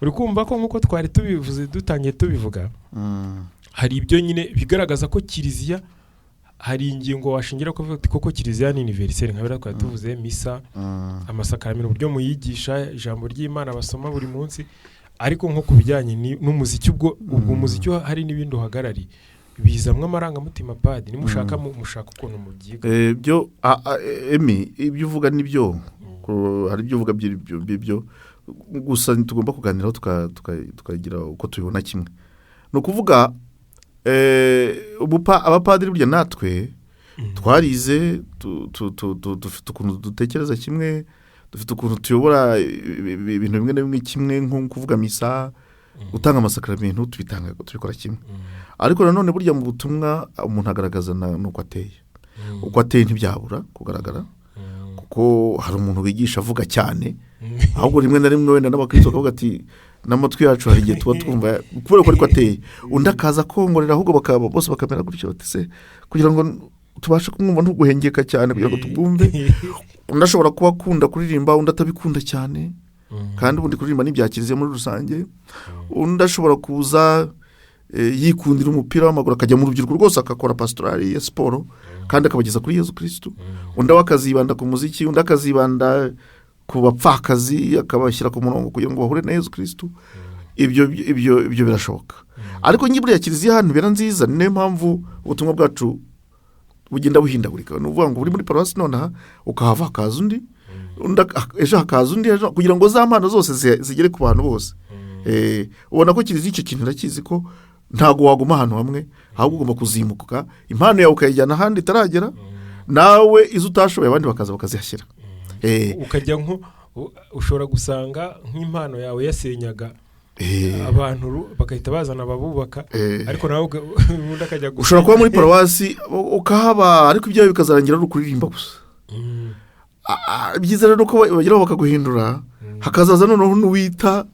Uri kumva ko nk'uko twari tubivuze dutangiye tubivuga, hari ibyo nyine bigaragaza ko kiliziya hari ingingo washingira ko koko kiliziya ni universelle, nka biriya twari tuvuze, misa, amasakaramentu, uburyo muyigisha ijambo ry'Imana basoma buri munsi. Ariko nko ku bijyanye n'umuziki, ubwo umuziki hari n'ibindi uhagarariye, bizamwo amarangamutima. Padi, nimushaka mushaka ukuntu mubyiga. Byo emi ibyo uvuga nibyo. Hari ibyo uvuga by'ibyo gusa tugomba kuganiraho tukagira uko tubibona kimwe. Ni ukuvuga abapadiri burya natwe twarize, dufite ukuntu dutekereza kimwe, dufite ukuntu tuyobora ibintu bimwe na bimwe kimwe, nko kuvuga misa, gutanga amasakaramentu, tubitanga tubikora kimwe. Ariko nanone burya mu butumwa umuntu agaragaza n'uko ateye. Uko ateye ntibyabura kugaragara, kuko hari umuntu wigisha avuga cyane, ahubwo rimwe na rimwe wenda n'abakristo bakavuga ati n'amatwi yacu hari igihe tuba twumva kubera ko ariko ateye. Undi akaza akongorera, ahubwo bakaba bose bakamera gutyo bati se kugira ngo tubashe kumwumva ntuguhengeka cyane kugira ngo tubwumve. Undi ashobora kuba akunda kuririmba, undi atabikunda cyane, kandi ubundi kuririmba ni ibya kiliziya muri rusange. Undi ashobora kuza yikundira umupira w'amaguru, akajya mu rubyiruko rwose, agakora pasitorali ya siporo kandi akabageza kuri Yezu Kirisitu. Undi we akazibanda ku muziki, undi akazibanda ku bapfakazi, akabashyira ku murongo kugira ngo bahure na Yezu Kirisitu. Ibyo birashoboka. Ariko nyine buriya kiliziya ahantu ibera nziza, ni nayo mpamvu ubutumwa bwacu bugenda buhindagurika. Ni ukuvuga ngo uri muri paruwasi nonaha ukahava hakaza undi, undi ejo hakaza undi, ejo, kugira ngo za mpano zose zigere ku bantu bose. Ubona ko kiliziya icyo kintu irakizi, ko ntabwo waguma ahantu hamwe, ahubwo ugomba kuzimuka, impano yawe ukayijyana ahandi itaragera, nawe izo utashoboye abandi bakaza bakazihashyira. Ukajya nko ushobora gusanga nk'impano yawe yasenyaga abantu, bagahita bazana ababubaka, ariko nawe ubundi akajya Ushobora kuba muri paruwasi ukahaba, ariko ibyawe bikazarangira ari ukuririmba gusa. Ibyiza rero ko bageraho bakaguhindura, hakazaza noneho n'uwita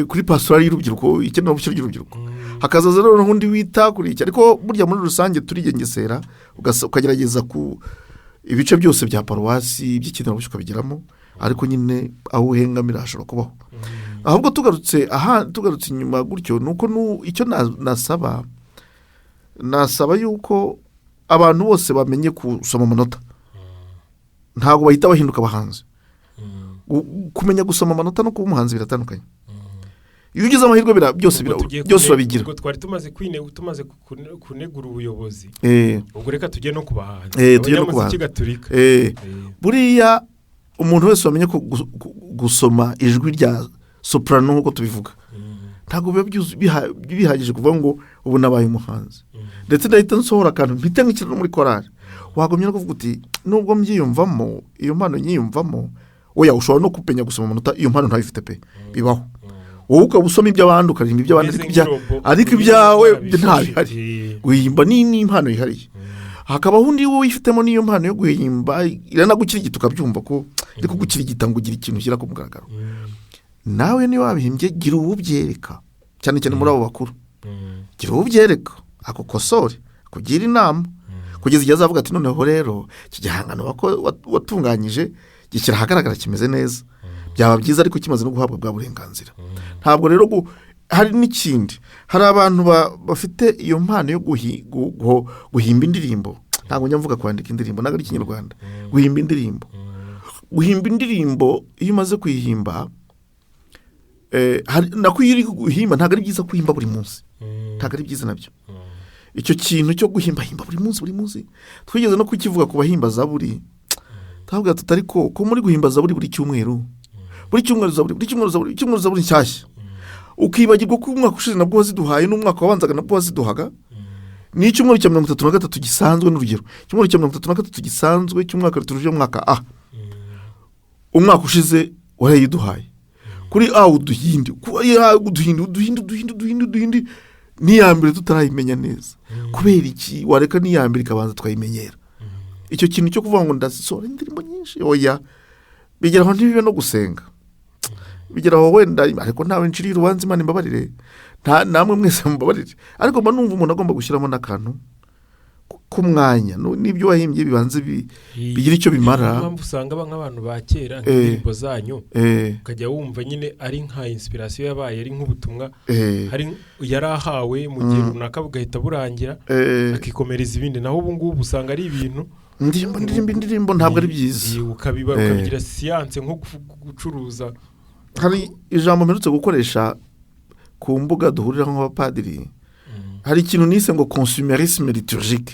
kuri pasitorali y'urubyiruko, ikenerabushyo ry'urubyiruko, hakazaza noneho undi wita kuri iki. Ariko burya muri rusange turigengesera, ukagerageza ku ibice byose bya paruwasi by'ikenerabushyo ukabigeramo, ariko nyine aho uhengamira hashobora kubaho. Ahubwo tugarutse aha, tugarutse inyuma gutyo, ni uko icyo nasaba yuko abantu bose bamenye gusoma amanota. Ntabwo bahita bahinduka abahanzi. Kumenya gusoma amanota no kuba umuhanzi biratandukanye. Iyo ugize amahirwe byose Ubwo tugiye byose urabigira. Ubwo twari tumaze tumaze kunegura ubuyobozi, ubwo reka tujye no ku bahanzi, Tujye no ku abanyamuziki bahanzi. gatolika. Buriya umuntu wese wamenye ko gusoma ijwi rya soprano nk'uko tubivuga, ntabwo biba bihagije kuvuga ngo ubu nabaye umuhanzi, ndetse ndahita nsohora akantu mpite nk'ikiri no muri korali. Wagumye no kuvuga uti nubwo mbyiyumvamo, iyo mpano nyiyumvamo. Oya, ushobora no kumenya gusoma amanota iyo mpano ntayifite pe, bibaho. Wowe ukaba usoma iby'abandi, ukaririmba iby'abandi, Umeze ariko nk'irobo, ariko umeze ibyawe nk'ibishusho. ntabihari. Guhimba ni impano yihariye. Hakabaho undi wowe wifitemo n'iyo mpano yo guhimba, iranagukirigita, ukabyumva ko iri kugukirigita ngo ugire ikintu ushyira ku mugaragaro. Nawe niba wabihimbye, gira uwubyereka, cyane cyane muri abo bakuru. Gira uwubyereka akukosore, akugira inama, kugeza igihe azavuga ati noneho rero iki gihangano watunganyije gishyira ahagaragara kimeze neza. Byaba byiza ariko kimaze no guhabwa bwa burenganzira. Ntabwo rero hari n'ikindi, hari abantu bafite iyo mpano yo guhimba indirimbo. Ntabwo njya mvuga kwandika indirimbo, ntabwo ari ikinyarwanda. Guhimba indirimbo, guhimba indirimbo, iyo umaze kuyihimba, nako iyo uri guhimba ntabwo ari byiza guhimba buri munsi. Ntabwo ari byiza nabyo, icyo kintu cyo guhimbahimba buri munsi buri munsi. Twigeze no kukivuga ku bahimba zaburi, twavuga tuti ariko ko muri guhimba zaburi buri cyumweru, buri cyumweru zaburi, buri cyumweru zaburi, buri cyumweru zaburi nshyashya, ukibagirwa ko umwaka ushize nabwo waziduhaye, n'umwaka wabanzaga nabwo waziduhaga. Ni icyumweru cya 33 gisanzwe, n'urugero icyumweru cya 33 gisanzwe cy'umwaka liturujia y'umwaka A, umwaka ushize warayiduhaye kuri A uduhindi, kuri A uduhindi, uduhindi, uduhindi, uduhindi, uduhindi, n'iya mbere tutarayimenya neza. Kubera iki wareka n'iya mbere ikabanza tukayimenyera? Icyo kintu cyo kuvuga ngo ndasohora indirimbo nyinshi, oya, bigeraho ntibibe no gusenga, bigeraho wenda, ariko ntawe nciriye urubanza, Imana imbabarire, nta namwe mwese mumbabarire, ariko mba numva umuntu agomba gushyiramo n'akantu k'umwanya, n'ibyo wahimbye bibanze bigira icyo bimara. Niyo mpamvu usanga nk'abantu ba kera, nk'indirimbo zanyu, ukajya wumva nyine ari nka inspiration yabaye, ari nk'ubutumwa hari yari ahawe mu gihe runaka, bugahita burangira, akikomereza ibindi. Naho ubu ngubu usanga ari ibintu Indirimbo, indirimbo, indirimbo, ntabwo ari byiza. Ukabiba, ukabigira siyanse, nko gucuruza. Hari ijambo mperutse gukoresha ku mbuga duhuriraho nk'abapadiri, hari ikintu nise ngo consumérisme liturgique,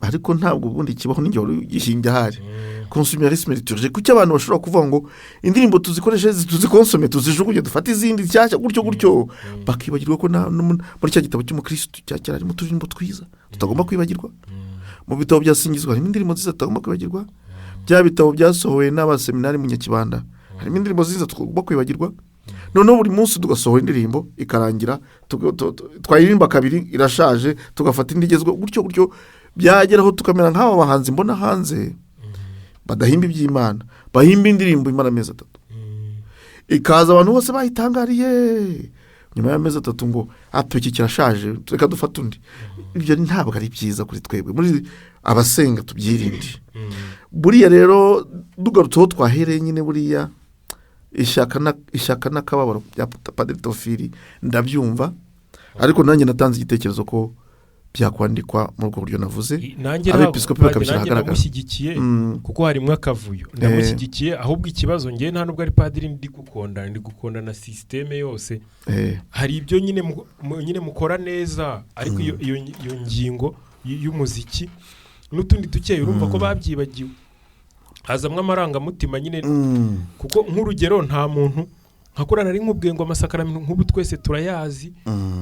ariko ntabwo ubundi kibaho, n'igihe wari ugihimbye ahari. Consumérisme liturgique, kuki abantu bashobora kuvuga ngo indirimbo tuzikoreshe, tuzikonsome, tuzijugunye, dufate izindi nshyashya, gutyo gutyo, bakibagirwa ko no muri cya gitabo cy'umukirisitu cya kera harimo uturirimbo twiza tutagomba kwibagirwa. Mu bitabo bya Singizwa harimo indirimbo nziza tutagomba kwibagirwa. Bya bitabo byasohowe n'abaseminari mu Nyakibanda harimo indirimbo nziza tutagomba kwibagirwa. Noneho buri munsi tugasohora indirimbo, ikarangira, twayiririmba kabiri irashaje, tugafata indi igezweho, gutyo gutyo. Byageraho tukamera nk'aba bahanzi mbona hanze badahimba iby'Imana, bahimba indirimbo imara amezi 3, ikaza abantu bose bayitangariye, nyuma y'amezi 3 ngo ati iki kirashaje, reka dufate undi. Ibyo ntabwo ari byiza kuri twebwe muri abasenga, tubyirinde. Buriya rero dugarutse aho twahereye nyine, buriya ishyaka n'akababaro bya Padiri Théophile ndabyumva, ariko nanjye natanze igitekerezo ko byakwandikwa muri ubwo buryo navuze, Nanjye abepiskopi ntabwo bakabishyira nanjye ahagaragara. Ndamushyigikiye, kuko harimo akavuyo, ndamushyigikiye. Ahubwo ikibazo ngewe nta nubwo ari padiri ndi gukunda, ndi gukunda na système yose. Hari ibyo nyine nyine mukora neza, ariko iyo ngingo y'umuziki n'utundi dukeya, urumva ko babyibagiwe, hazamwo amarangamutima nyine. Kuko nk'urugero, nta muntu nka kuriya nari nkubwiye ngo amasakaramentu nk'ubu twese turayazi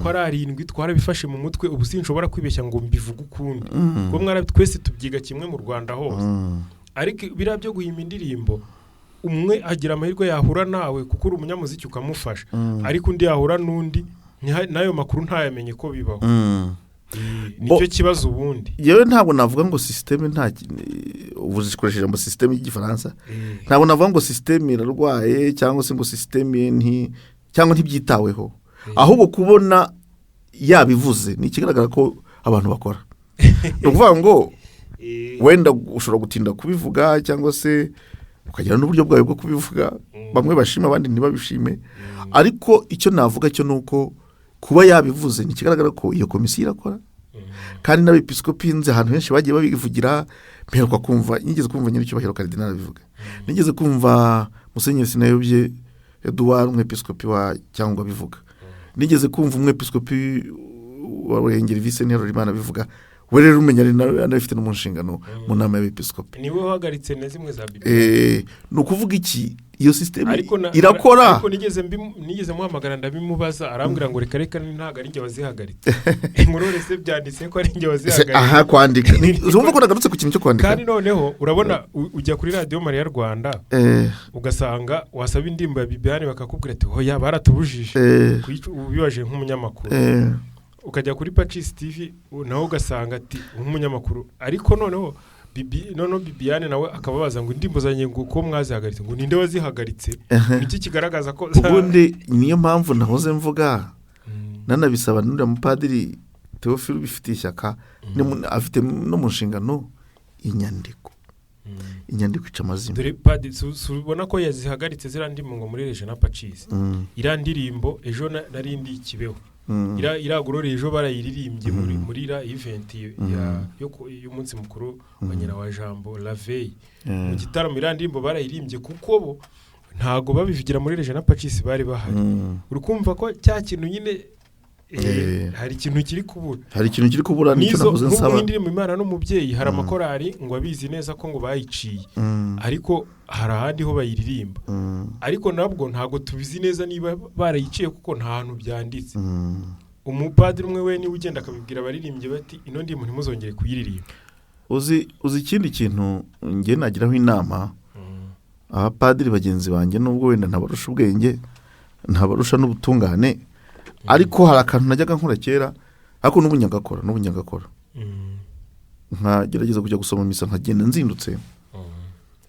ko ari arindwi, twarabifashe mu mutwe, ubu sinshobora kwibeshya ngo mbivuge ukundi, kuko twese tubyiga kimwe mu Rwanda hose. Ariko biriya byo guhimba indirimbo, umwe agira amahirwe yahura nawe kuko uri umunyamuziki ukamufasha, ariko undi yahura n'undi n'ayo makuru ntayamenye ko bibaho. Nicyo kibazo ubundi. Yewe, ntabwo navuga ngo système nta ubu zikoresheje ijambo système y'igifaransa, ntabwo navuga ngo système irarwaye cyangwa se ngo système nti cyangwa ntibyitaweho. Ahubwo kubona yabivuze ni ikigaragara ko abantu bakora. Ni ukuvuga ngo wenda ushobora gutinda kubivuga cyangwa se ukagira n'uburyo bwawe bwo kubivuga, bamwe bashima abandi ntibabishime, ariko icyo navuga cyo ni uko kuba yabivuze ni ikigaragara ko iyo komisiyo irakora, kandi n'abepiskopi nzi ahantu henshi bagiye babivugira. Mperuka kumva, nigeze kumva nyiricyubahiro karidinali abivuga, nigeze kumva Musenyeri Sinayobye Eduard, umwepiskopi wa cyangwa abivuga, nigeze kumva umwepiskopi wa Ruhengeri Vincent Harolimana abivuga. We rero umenya ari nawe anabifite no mu nshingano mu nama y'abepiskopi. Niwe uhagaritse na zimwe za Bibiliya. Ni ukuvuga iki? Iyo système Ariko irakora. Ariko nigeze muhamagara ndabimubaza, arambwira ngo reka reka, ntabwo ari njye wazihagaritse. Inkuru se byanditse ko ari njye wazihagaritse? Aha kwandika, urumva ko nagarutse ku kintu cyo kwandika. Kandi noneho urabona ujya kuri Radiyo Mariya Rwanda, ugasanga wasaba indirimbo ya Bibiyani bakakubwira ati hoya, baratubujije ubibaje nk'umunyamakuru. Ukajya kuri Pacis TV nawe ugasanga ati nk'umunyamakuru, ariko noneho Bibiyane nawe akababaza ngo indirimbo zanjye ngo ko mwazihagaritse, ngo ninde wazihagaritse? Niki kigaragaza ko Ubundi niyo mpamvu nahoze mvuga, nanabisaba n'uriya mupadiri Théophile ubifitiye ishyaka, afite no mu nshingano inyandiko. Inyandiko ica amazina. Dore padi, si ubona ko yazihagaritse ziriya ndirimbo ngo muri Regina Pacis? Iriya ndirimbo ejo nari ndi i Kibeho, iriya Gloria ejo barayiririmbye muri iriya event y'umunsi mukuru wa nyina wa Jambo la veille mu gitaramo. Iriya ndirimbo barayirimbye kuko bo ntago babivugira muri Regina Pacis bari bahari. Uri kumva ko cya kintu nyine, hari ikintu kiri kubura. Hari ikintu kiri kubura, nicyo Nizo nahoze nk'ubu nsaba. Nk'indirimbo Imana n'Umubyeyi, hari amakorari ngo abizi neza ko ngo bayiciye, ariko hari ahandi ho bayiririmba, ariko nabwo ntabwo tubizi neza niba barayiciye kuko nta hantu byanditse. Umupadiri umwe we niwe ugenda akabibwira abaririmbyi bati ino ndirimbo ntimuzongere kuyiririmba. Uzi ikindi kintu njye nagiraho inama abapadiri bagenzi banjye, nubwo wenda ntabarusha ubwenge, ntabarusha n'ubutungane, ariko hari akantu najyaga nkora kera, ariko n'ubu nyagakora, nkagerageza kujya gusoma misa nkagenda nzindutse,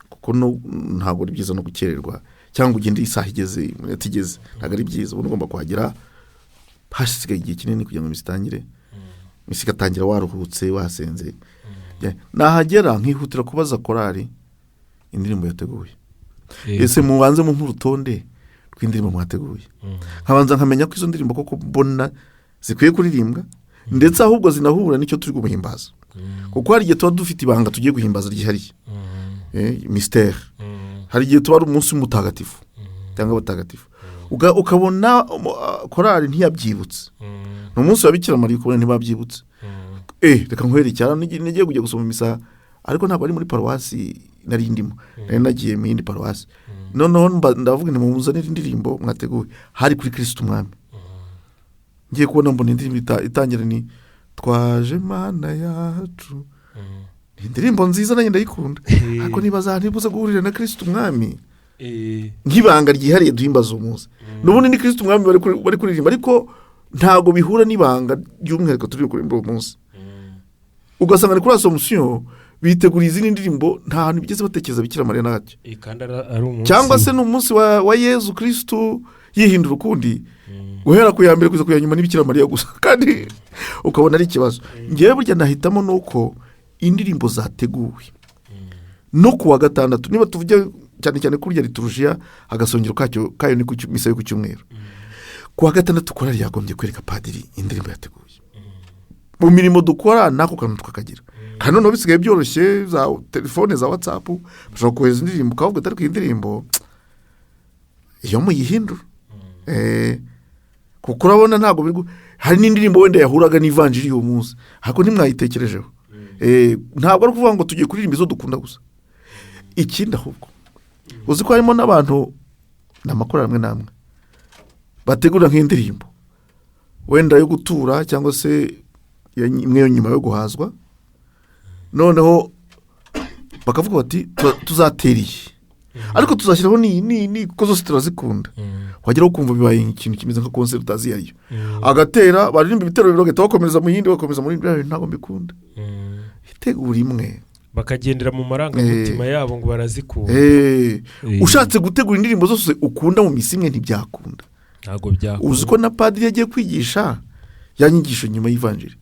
kuko ntabwo ari byiza no gukererwa cyangwa ugende isaha igeze iminota igeze, ntabwo ari byiza. Uba ugomba kuhagera hasigaye igihe kinini kugira ngo misa itangire, misa igatangira waruhutse wasenze. Nahagera nkihutira kubaza korali indirimbo yateguye, ese mubanze mu nk'urutonde rw'indirimbo mwateguye, nkabanza nkamenya ko izo ndirimbo koko mbona zikwiye kuririmbwa, ndetse ahubwo zinahura n'icyo turi guhimbaza, kuko hari igihe tuba dufite ibanga tugiye guhimbaza ryihariye, mystère. Hari igihe tuba ari umunsi mutagatifu cyangwa abatagatifu, ukabona korali ntiyabyibutse, ni umunsi wa Bikira Mariya ukabona ntibabyibutse. Reka nkwereke, nagiye kujya gusoma misa, ariko ntabwo ari muri paruwasi nari ndimo, nari nagiye mu yindi paruwasi. Noneho ndavuga nti muzanire indirimbo mwateguye, hari kuri Kristo Umwami. Ngiye kubona mbona indirimbo itangira ni twaje Mana yacu, ni indirimbo nziza nanjye ndayikunda, ariko niba ntibuze guhurira na Kristo Umwami nk'ibanga ryihariye duhimbaza umunsi. N'ubundi ni Kristo Umwami bari kuririmba, ariko ntabwo bihura n'ibanga ry'umwihariko turi kuririmba uwo munsi. Ugasanga ni kuri Assomption bitegura izindi ndirimbo, nta hantu bigeze batekereza Bikira Mariya nacyo, cyangwa se ni umunsi wa Yezu Kristo yihindura ukundi, guhera ku ya mbere kugeza ku ya nyuma ni Bikira Mariya gusa, kandi ukabona ari ikibazo. Ngewe burya nahitamo nuko indirimbo zateguwe no ku wa gatandatu, niba tuvuge cyane cyane kurya liturujia agasongero kayo ni ku misa yo ku cyumweru, ku wa gatandatu korali yagombye kwereka padiri indirimbo yateguye. Mu mirimo dukora nako kantu tukakagira, kandi noneho bisigaye byoroshye, za telefone za WhatsApp bashobora kohereza indirimbo, ukavuga atari ku indirimbo iyo muyihindura, kuko urabona ntabwo hari n'indirimbo wenda yahuraga n'ivanjiri uyu munsi, ariko ntimwayitekerejeho. Ntabwo ari ukuvuga ngo tugiye kuririmba izo dukunda gusa. Ikindi ahubwo uzi ko harimo n'abantu ni amakorali amwe n'amwe bategura nk'indirimbo wenda yo gutura cyangwa se imwe yo nyuma yo guhazwa, noneho bakavuga bati tuzatera iyi, ariko tuzashyiraho n'iyi kuko zose turazikunda. Wageraho ukumva bibaye ikintu kimeze nka konseri utazi iyo ariyo, agatera baririmba ibitero bibiri bagahita bakomereza mu yindi, bakomeza muri yindi, ntabwo mbikunda. Itegura imwe bakagendera mu marangamutima yabo ngo barazikunda. Ushatse gutegura indirimbo zose ukunda mu misi imwe ntibyakunda, ntabwo byakunda. Uzi ko na padiri yagiye kwigisha yanyigisho nyuma y'ivanjiri,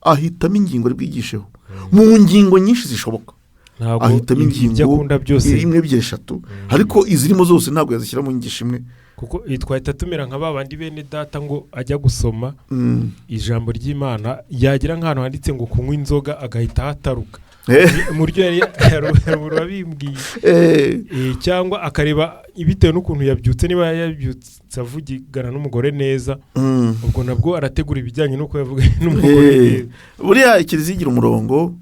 ahitamo ingingo ari bwigisheho mu ngingo nyinshi zishoboka, ahitamo ingingo imwe ebyiri eshatu, ariko izirimo zose ntabwo yazishyira mu nyigisho imwe, kuko twahita tumera nka babandi bene data ngo ajya gusoma ijambo ry'Imana yagira nk'ahantu handitse ngo kunywa inzoga agahita ahataruka, mu buryo yari wabimbwiye, cyangwa akareba bitewe n'ukuntu yabyutse, niba yabyutse avugana n'umugore neza, ubwo nabwo arategura ibijyanye n'uko yavuganye n'umugore neza. Buriya kiliziya igira umurongo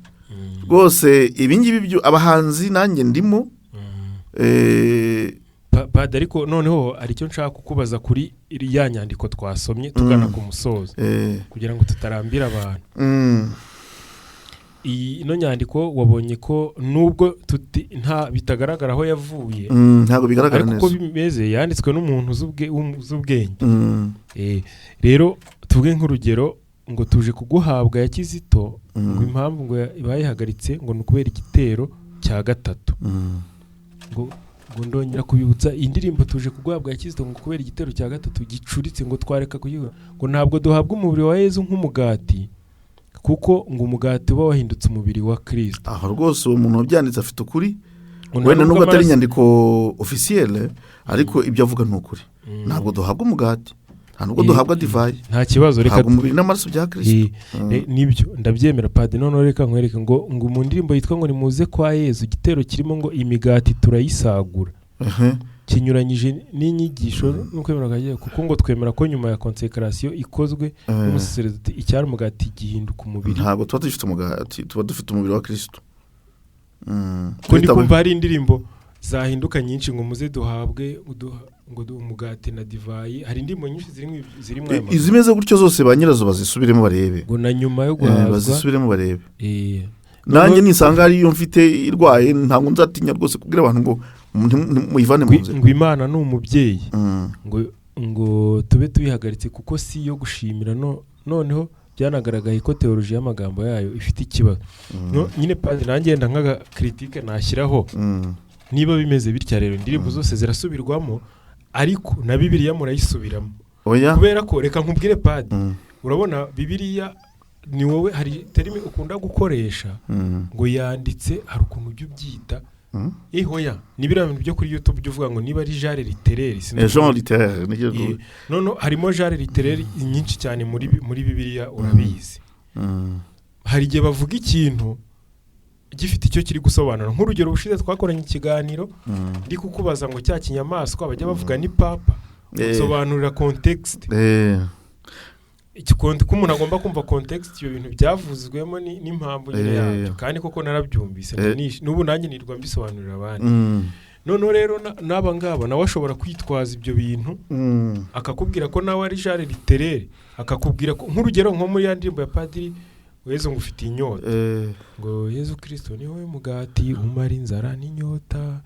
rwose, ibingibi byo abahanzi nanjye ndimo. Padiri, ariko noneho hari icyo nshaka kukubaza kuri ya nyandiko twasomye tugana ku musozo, kugira ngo tutarambira abantu. Ino nyandiko wabonye ko nubwo nta bitagaragara aho yavuye, ntabwo bigaragara neza, ariko uko bimeze yanditswe n'umuntu z'ubwenge. Rero tuvuge nk'urugero ngo tuje kuguhabwa ya Kizito, ngo impamvu ngo bayihagaritse ngo ni ukubera igitero cya gatatu, ngo ndongera kubibutsa indirimbo tuje kuguhabwa ya Kizito ngo kubera igitero cya gatatu gicuritse, ngo twareka kuyiha, ngo ntabwo duhabwa umubiri wa Yezu nk'umugati, kuko ngo umugati uba wahindutse umubiri wa Kristo. Aho rwose uwo muntu wabyanditse afite ukuri, wenda nubwo atari inyandiko officielle, ariko ibyo avuga ni ukuri. Ntabwo duhabwa umugati, ntabwo duhabwa divayi, nta kibazo, reka umubiri n'amaraso bya Kristo. Nibyo ndabyemera padiri. Noneho reka nkwereke ngo mu ndirimbo yitwa ngo nimuze kwa Yezu, igitero kirimo ngo imigati turayisagura, kinyuranyije n'inyigisho n'ukwemera kwa Yezu, kuko ngo twemera ko nyuma ya konsekarasiyo ikozwe n'umusaseredoti icyari umugati gihinduka umubiri. Ntabwo tuba dufite umugati, tuba dufite umubiri wa Kristo. Ko ndi kumva hari indirimbo zahinduka nyinshi ngo muze duhabwe Ngo umugati na divayi, hari indirimbo nyinshi zirimo ayo magambo. Izimeze gutyo zose ba nyirazo bazisubiremo barebe. Ngo na nyuma yo guhazwa Bazisubiremo barebe. Nanjye nisanga ariyo mfite irwaye, ntabwo nzatinya rwose kubwira abantu ngo muyivane mu nzira. Ngo Imana ni umubyeyi, ngo tube tuyihagaritse kuko si iyo gushimira. Noneho byanagaragaye ko théologie y'amagambo yayo ifite ikibazo. Nyine padiri, nanjye yenda nk'aga critique nashyiraho, niba bimeze bitya rero, indirimbo zose zirasubirwamo, ariko na Bibiliya murayisubiramo? Oya. Kubera ko reka nkubwire padi, urabona Bibiliya ni wowe, hari terme ukunda gukoresha ngo yanditse, hari ukuntu ujya ubyita. Hoya, ni biriya bintu byo kuri YouTube ujya uvuga ngo niba ari genre littéraire, sinzi. Genre littéraire niryo. None harimo genre littéraire nyinshi cyane muri Bibiliya, urabizi. Hari igihe bavuga ikintu gifite icyo kiri gusobanura. Nk'urugero, ubushize twakoranye ikiganiro, ndi kukubaza ngo cya kinyamaswa bajya bavuga ni papa, nsobanurira contexte ko umuntu agomba kumva context ibyo bintu byavuzwemo n'impamvu nyine yabyo, kandi koko narabyumvise. N'ubu nanjye nirwa mbisobanurira abandi. Noneho rero n'aba ngaba nawe ashobora kwitwaza ibyo bintu, akakubwira ko nawe ari genre littéraire, akakubwira ko nk'urugero nko muri ya ndirimbo ya padiri Yezu ngo ufite inyota, ngo Yezu Kirisito ni wowe mugati umara inzara n'inyota.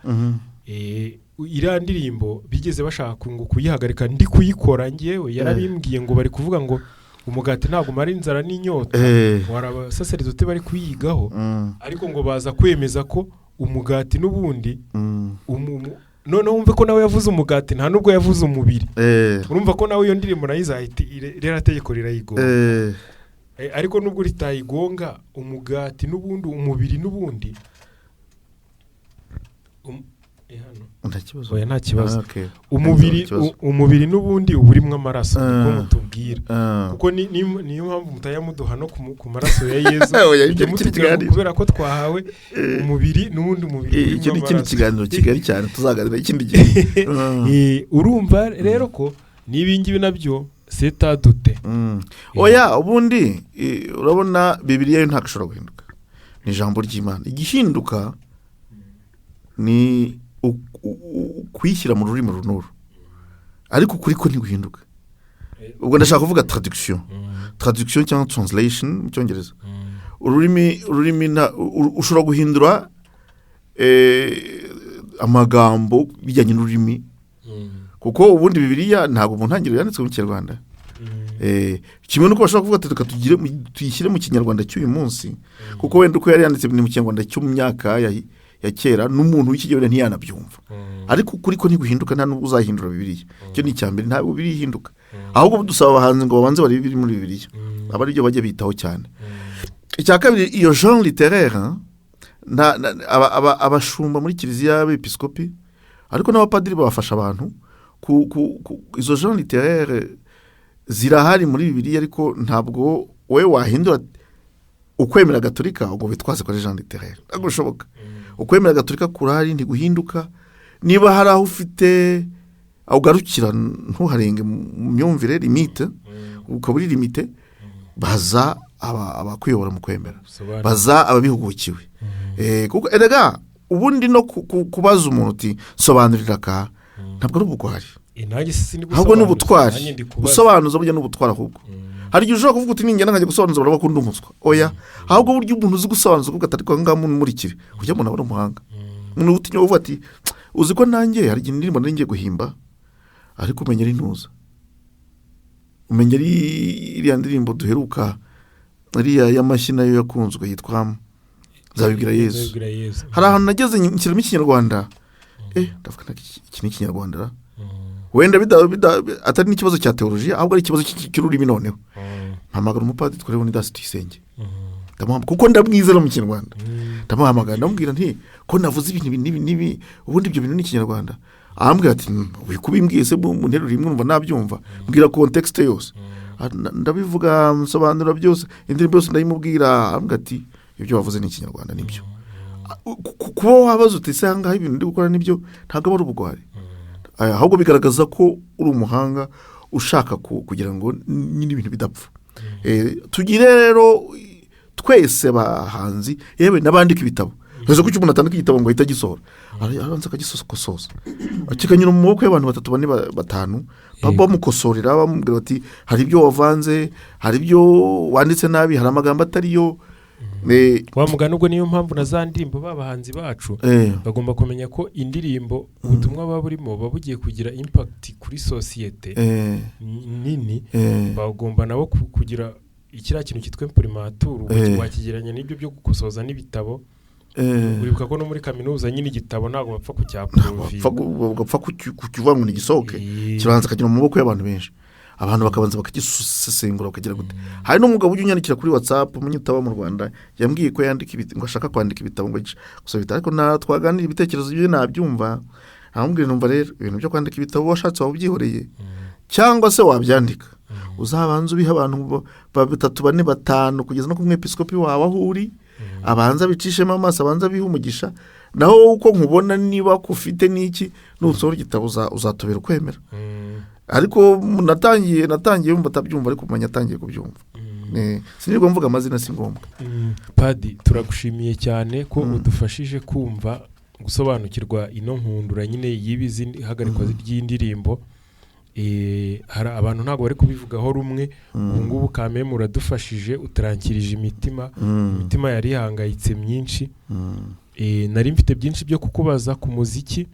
Iriya ndirimbo bigeze bashaka ngo kuyihagarika ndi kuyikora ngewe, yarabimbwiye ngo bari kuvuga ngo umugati ntabwo umara inzara n'inyota, ngo hari abasaseridoti bari kuyigaho, ariko ngo baza kwemeza ko umugati n'ubundi noneho wumve ko nawe yavuze umugati, nta nubwo yavuze umubiri. Urumva ko nawe iyo ndirimbo nayo izahita ririya tegeko rirayigonga. Ariko nubwo ritayigonga, umugati n'ubundi, umubiri n'ubundi hano. Nta kibazo. Oya, nta kibazo. Ah, okay. Umubiri Nta kibazo. Umubiri n'ubundi uba urimo amaraso, niko mutubwira, kuko niyo mpamvu mutajya muduha no ku maraso ya Yezu. Oya, Mujya icyo ni ikindi mutubwira ngo kiganiro. kubera ko twahawe umubiri n'ubundi, umubiri urimo Icyo ni ikindi amaraso. kiganiro kigari cyane tuzaganira ikindi gihe. Urumva rero ko n'ibi ngibi nabyo c'est à douter. Oya, ubundi urabona Bibiliya yo ntabwo ishobora guhinduka, ni ijambo ry'Imana. Igihinduka ni kuyishyira mu rurimi runuru, ariko ukuri ko ntiguhinduka. Ubwo ndashaka kuvuga traduction cyangwa translation mu Cyongereza. Ururimi ushobora guhindura amagambo bijyanye n'ururimi, kuko ubundi Bibiliya ntabwo mu ntangiriro yanditswe mu Kinyarwanda. Kimwe n'uko bashobora kuvuga ati reka tuyishyire mu Kinyarwanda cy'uyu munsi, kuko wenda uko yari yanditse ni mu Kinyarwanda cyo mu myaka ya kera, n'umuntu w'iki gihe wenda ntiyanabyumva. Ariko ukuri ko ntiguhinduka, nta n'ubwo uzahindura Bibiliya. Icyo ni icya mbere, ntabwo Bibiliya ihinduka. Ahubwo dusaba abahanzi ngo babanze barebe ibiri muri Bibiliya, aba aribyo bajya bitaho cyane. Icya kabiri, iyo genre littéraire, abashumba muri kiliziya, abepiskopi, ariko n'abapadiri babafasha abantu izo genre littéraire zirahari muri Bibiliya, ariko ntabwo wowe wahindura ukwemera gatolika ngo witwaze ko ari genre littéraire, ntabwo bishoboka. Ukwemera gatolika kurahari, ntiguhinduka. Niba hari aho ufite aho ugarukira ntuharenge mu myumvire, limite, ukaba uri limité, baza abakuyobora mu kwemera, Sobanura. baza ababihugukiwe. Kuko erega ubundi no kubaza umuntu uti sobanurira aka, ntabwo ari ubugwari. Nanjye sindi Ahubwo ni gusobanuza, ubutwari. nanjye ndi kubaza. Gusobanuza burya ni ubutwari. Ahubwo hari igihe ushobora kuvuga uti ningenda nkajya gusobanuza baravuga ko ndi umuswa. Oya, ahubwo burya umuntu uzi gusobanuza uvuga ati ariko aha ngaha munkurikire, ujya umuntu aba ari umuhanga, umuntu utinya uvuga ati uzi ko nanjye hari igihe indirimbo nari ngiye guhimba, ariko umenya ari ntuza, umenya ari iriya ndirimbo duheruka, iriya y'amashyi nayo yakunzwe yitwa Nzabibwira Yezu. Nzabibwira Yezu. Hari ahantu nageze nshyiramo Ikinyarwanda, ndavuga nti iki ni Ikinyarwanda ra? Wenda atari n'ikibazo cya théologie, ahubwo ari ikibazo cy'ururimi. Noneho mpamagara umupadiri twari Leonidas Tuyisenge, ndamuhamagara kuko ndamwizera mu Kinyarwanda. Ndamuhamagara, ndamubwira nti ko navuze ibintu ibi n'ibi n'ibi, ubundi ibyo bintu ni Ikinyarwanda? Arambwira ati "Wikubimbwiye se mu nteruro imwe numva nabyumva, mbwira contexte yose." Ndabivuga, nsobanura byose, indirimbo yose ndayimubwira. Arambwira ati ibyo wavuze ni Ikinyarwanda, nibyo. Kuba wabaza uti ese aha ngaha ibintu ndi gukora nibyo, ntabwo aba ari ubugwari. Ahubwo bigaragaza ko uri umuhanga ushaka kugira ngo nyine ibintu bidapfa. Tugire rero twese abahanzi, yewe n'abandika ibitabo. Bivuze ko icyo umuntu atandika igitabo ngo ahite agisohora, arabanza akagisokosoza, kikanyura mu maboko y'abantu batatu, bane, batanu, bamukosorera, bamubwira bati hari ibyo wavanze, hari ibyo wanditse nabi, hari amagambo atariyo. Wa mugani, ubwo niyo mpamvu na za ndirimbo b'abahanzi bacu bagomba kumenya ko indirimbo, ubutumwa buba burimo buba bugiye kugira impact kuri sosiyete nini. Bagomba nabo kugira ikiriya kintu cyitwa imprimatur. Wakigereranya n'ibyo byo gukosoza n'ibitabo. Uribuka ko no muri kaminuza nyine igitabo ntabwo bapfa Bapfa kucyapprovinga. Bapfa kukivuga ngo ntigisohoke. Kibanza kikagera mu maboko y'abantu benshi, abantu bakabanza bakagisesengura, bakagira gute. Hari n'umugabo ujya unyandikira kuri WhatsApp, umunyitaba mu Rwanda, yambwiye ko yandika ngo ashaka kwandika ibitabo, ngo gusa ibitabo, ariko na twaganira ibitekerezo bye nabyumva, aramubwira, numva rero ibintu byo kwandika ibitabo washatse waba ubyihoreye, cyangwa se wabyandika uzabanza ubihe abantu batatu, bane, batanu, kugeza no ku mwepisikopi wawe aho uri, abanza abicishemo amaso, abanza abihe umugisha. Naho wowe uko nkubona, niba ufite n'iki, nusohora igitabo uzatubera ukwemera. Ariko natangiye yumva atabyumva, ariko umenya atangiye kubyumva. Sinirwa mvuga amazina, si ngombwa. Padi, turagushimiye cyane ko udufashije kumva, gusobanukirwa ino nkundura nyine y'ibi hagarikwa ry'indirimbo. Hari abantu ntabwo bari kubivugaho rumwe ubu ngubu. Kameme uradufashije, utarankirije imitima, imitima yari ihangayitse myinshi. Nari mfite byinshi byo kukubaza ku muziki,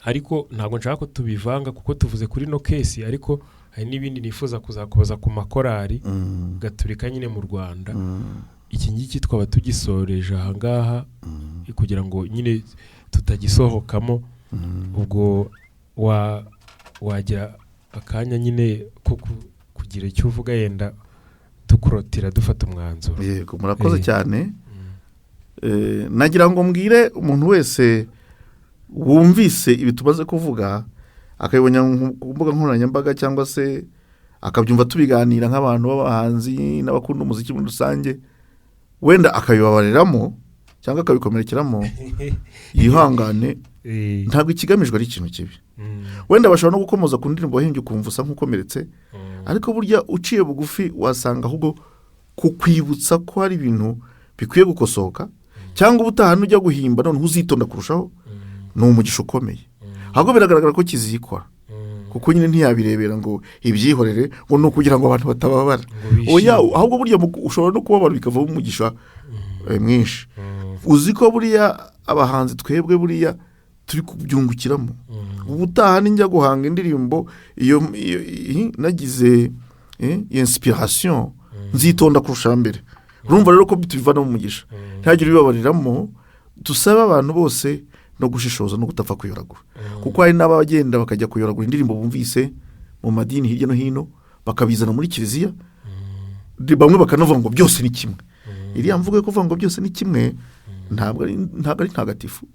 ariko ntabwo nshaka ko tubivanga kuko tuvuze kuri no case, ariko hari n'ibindi nifuza kuzakubaza ku makorari gaturika nyine mu Rwanda. Iki ngiki twaba tugisoreje ahangaha kugira ngo nyine tutagisohokamo. Ubwo wagira akanya nyine ko kugira icyo uvuga, yenda dukurotira dufata umwanzuro. Yego, murakoze cyane. Nagira ngo mbwire umuntu wese wumvise ibi tumaze kuvuga, akabibona ku mbuga nkoranyambaga cyangwa se akabyumva tubiganira nk'abantu b'abahanzi n'abakunda umuziki muri rusange, wenda akabibabariramo cyangwa akabikomerekeramo, yihangane. Ntabwo ikigamijwe ari ikintu kibi. Wenda bashobora no gukomoza ku ndirimbo wahimbye, ukumva usa nk'ukomeretse, ariko burya uciye bugufi wasanga ahubwo kukwibutsa ko hari ibintu bikwiye gukosoka, cyangwa ubutaha nujya guhimba noneho uzitonda kurushaho. Ni umugisha ukomeye. Ahubwo biragaragara ko kizikora, kuko nyine ntiyabirebera ngo ibyihorere, ngo ni ukugira ngo abantu batababara. Ngo Oya, bishime. ahubwo burya ushobora no kubabara bikavamo umugisha mwinshi. Uzi ko buriya abahanzi twebwe buriya turi kubyungukiramo. Ubutaha ninjya guhanga indirimbo, iyo nagize inspiration, nzitonda kurusha mbere. Urumva rero ko tubivana mu mugisha. Ntihagire ubibabariramo. Dusabe abantu bose no gushishoza no kutapfa kuyoragura, kuko hari n'abagenda bakajya kuyoragura indirimbo bumvise mu madini hirya no hino, bakabizana muri kiliziya. Bamwe bakanavuga ngo byose ni kimwe. Iriya mvugo yo kuvuga ngo byose ni kimwe ntabwo ari ntagatifu.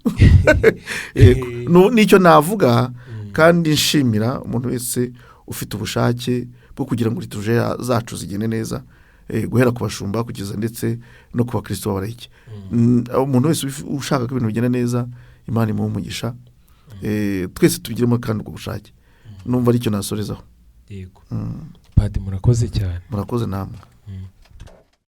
Yego. Nicyo navuga. Kandi nshimira umuntu wese ufite ubushake bwo kugira ngo liturujia zacu zigende neza, guhera ku bashumba kugeza ndetse no ku bakristo b'abalayiki. Umuntu wese ushaka ko ibintu bigenda neza, Imana imuhe umugisha. Twese tubigiremo kandi ubwo bushake. Numva aricyo nasorezaho. Yego. Padi, murakoze cyane. Murakoze namwe.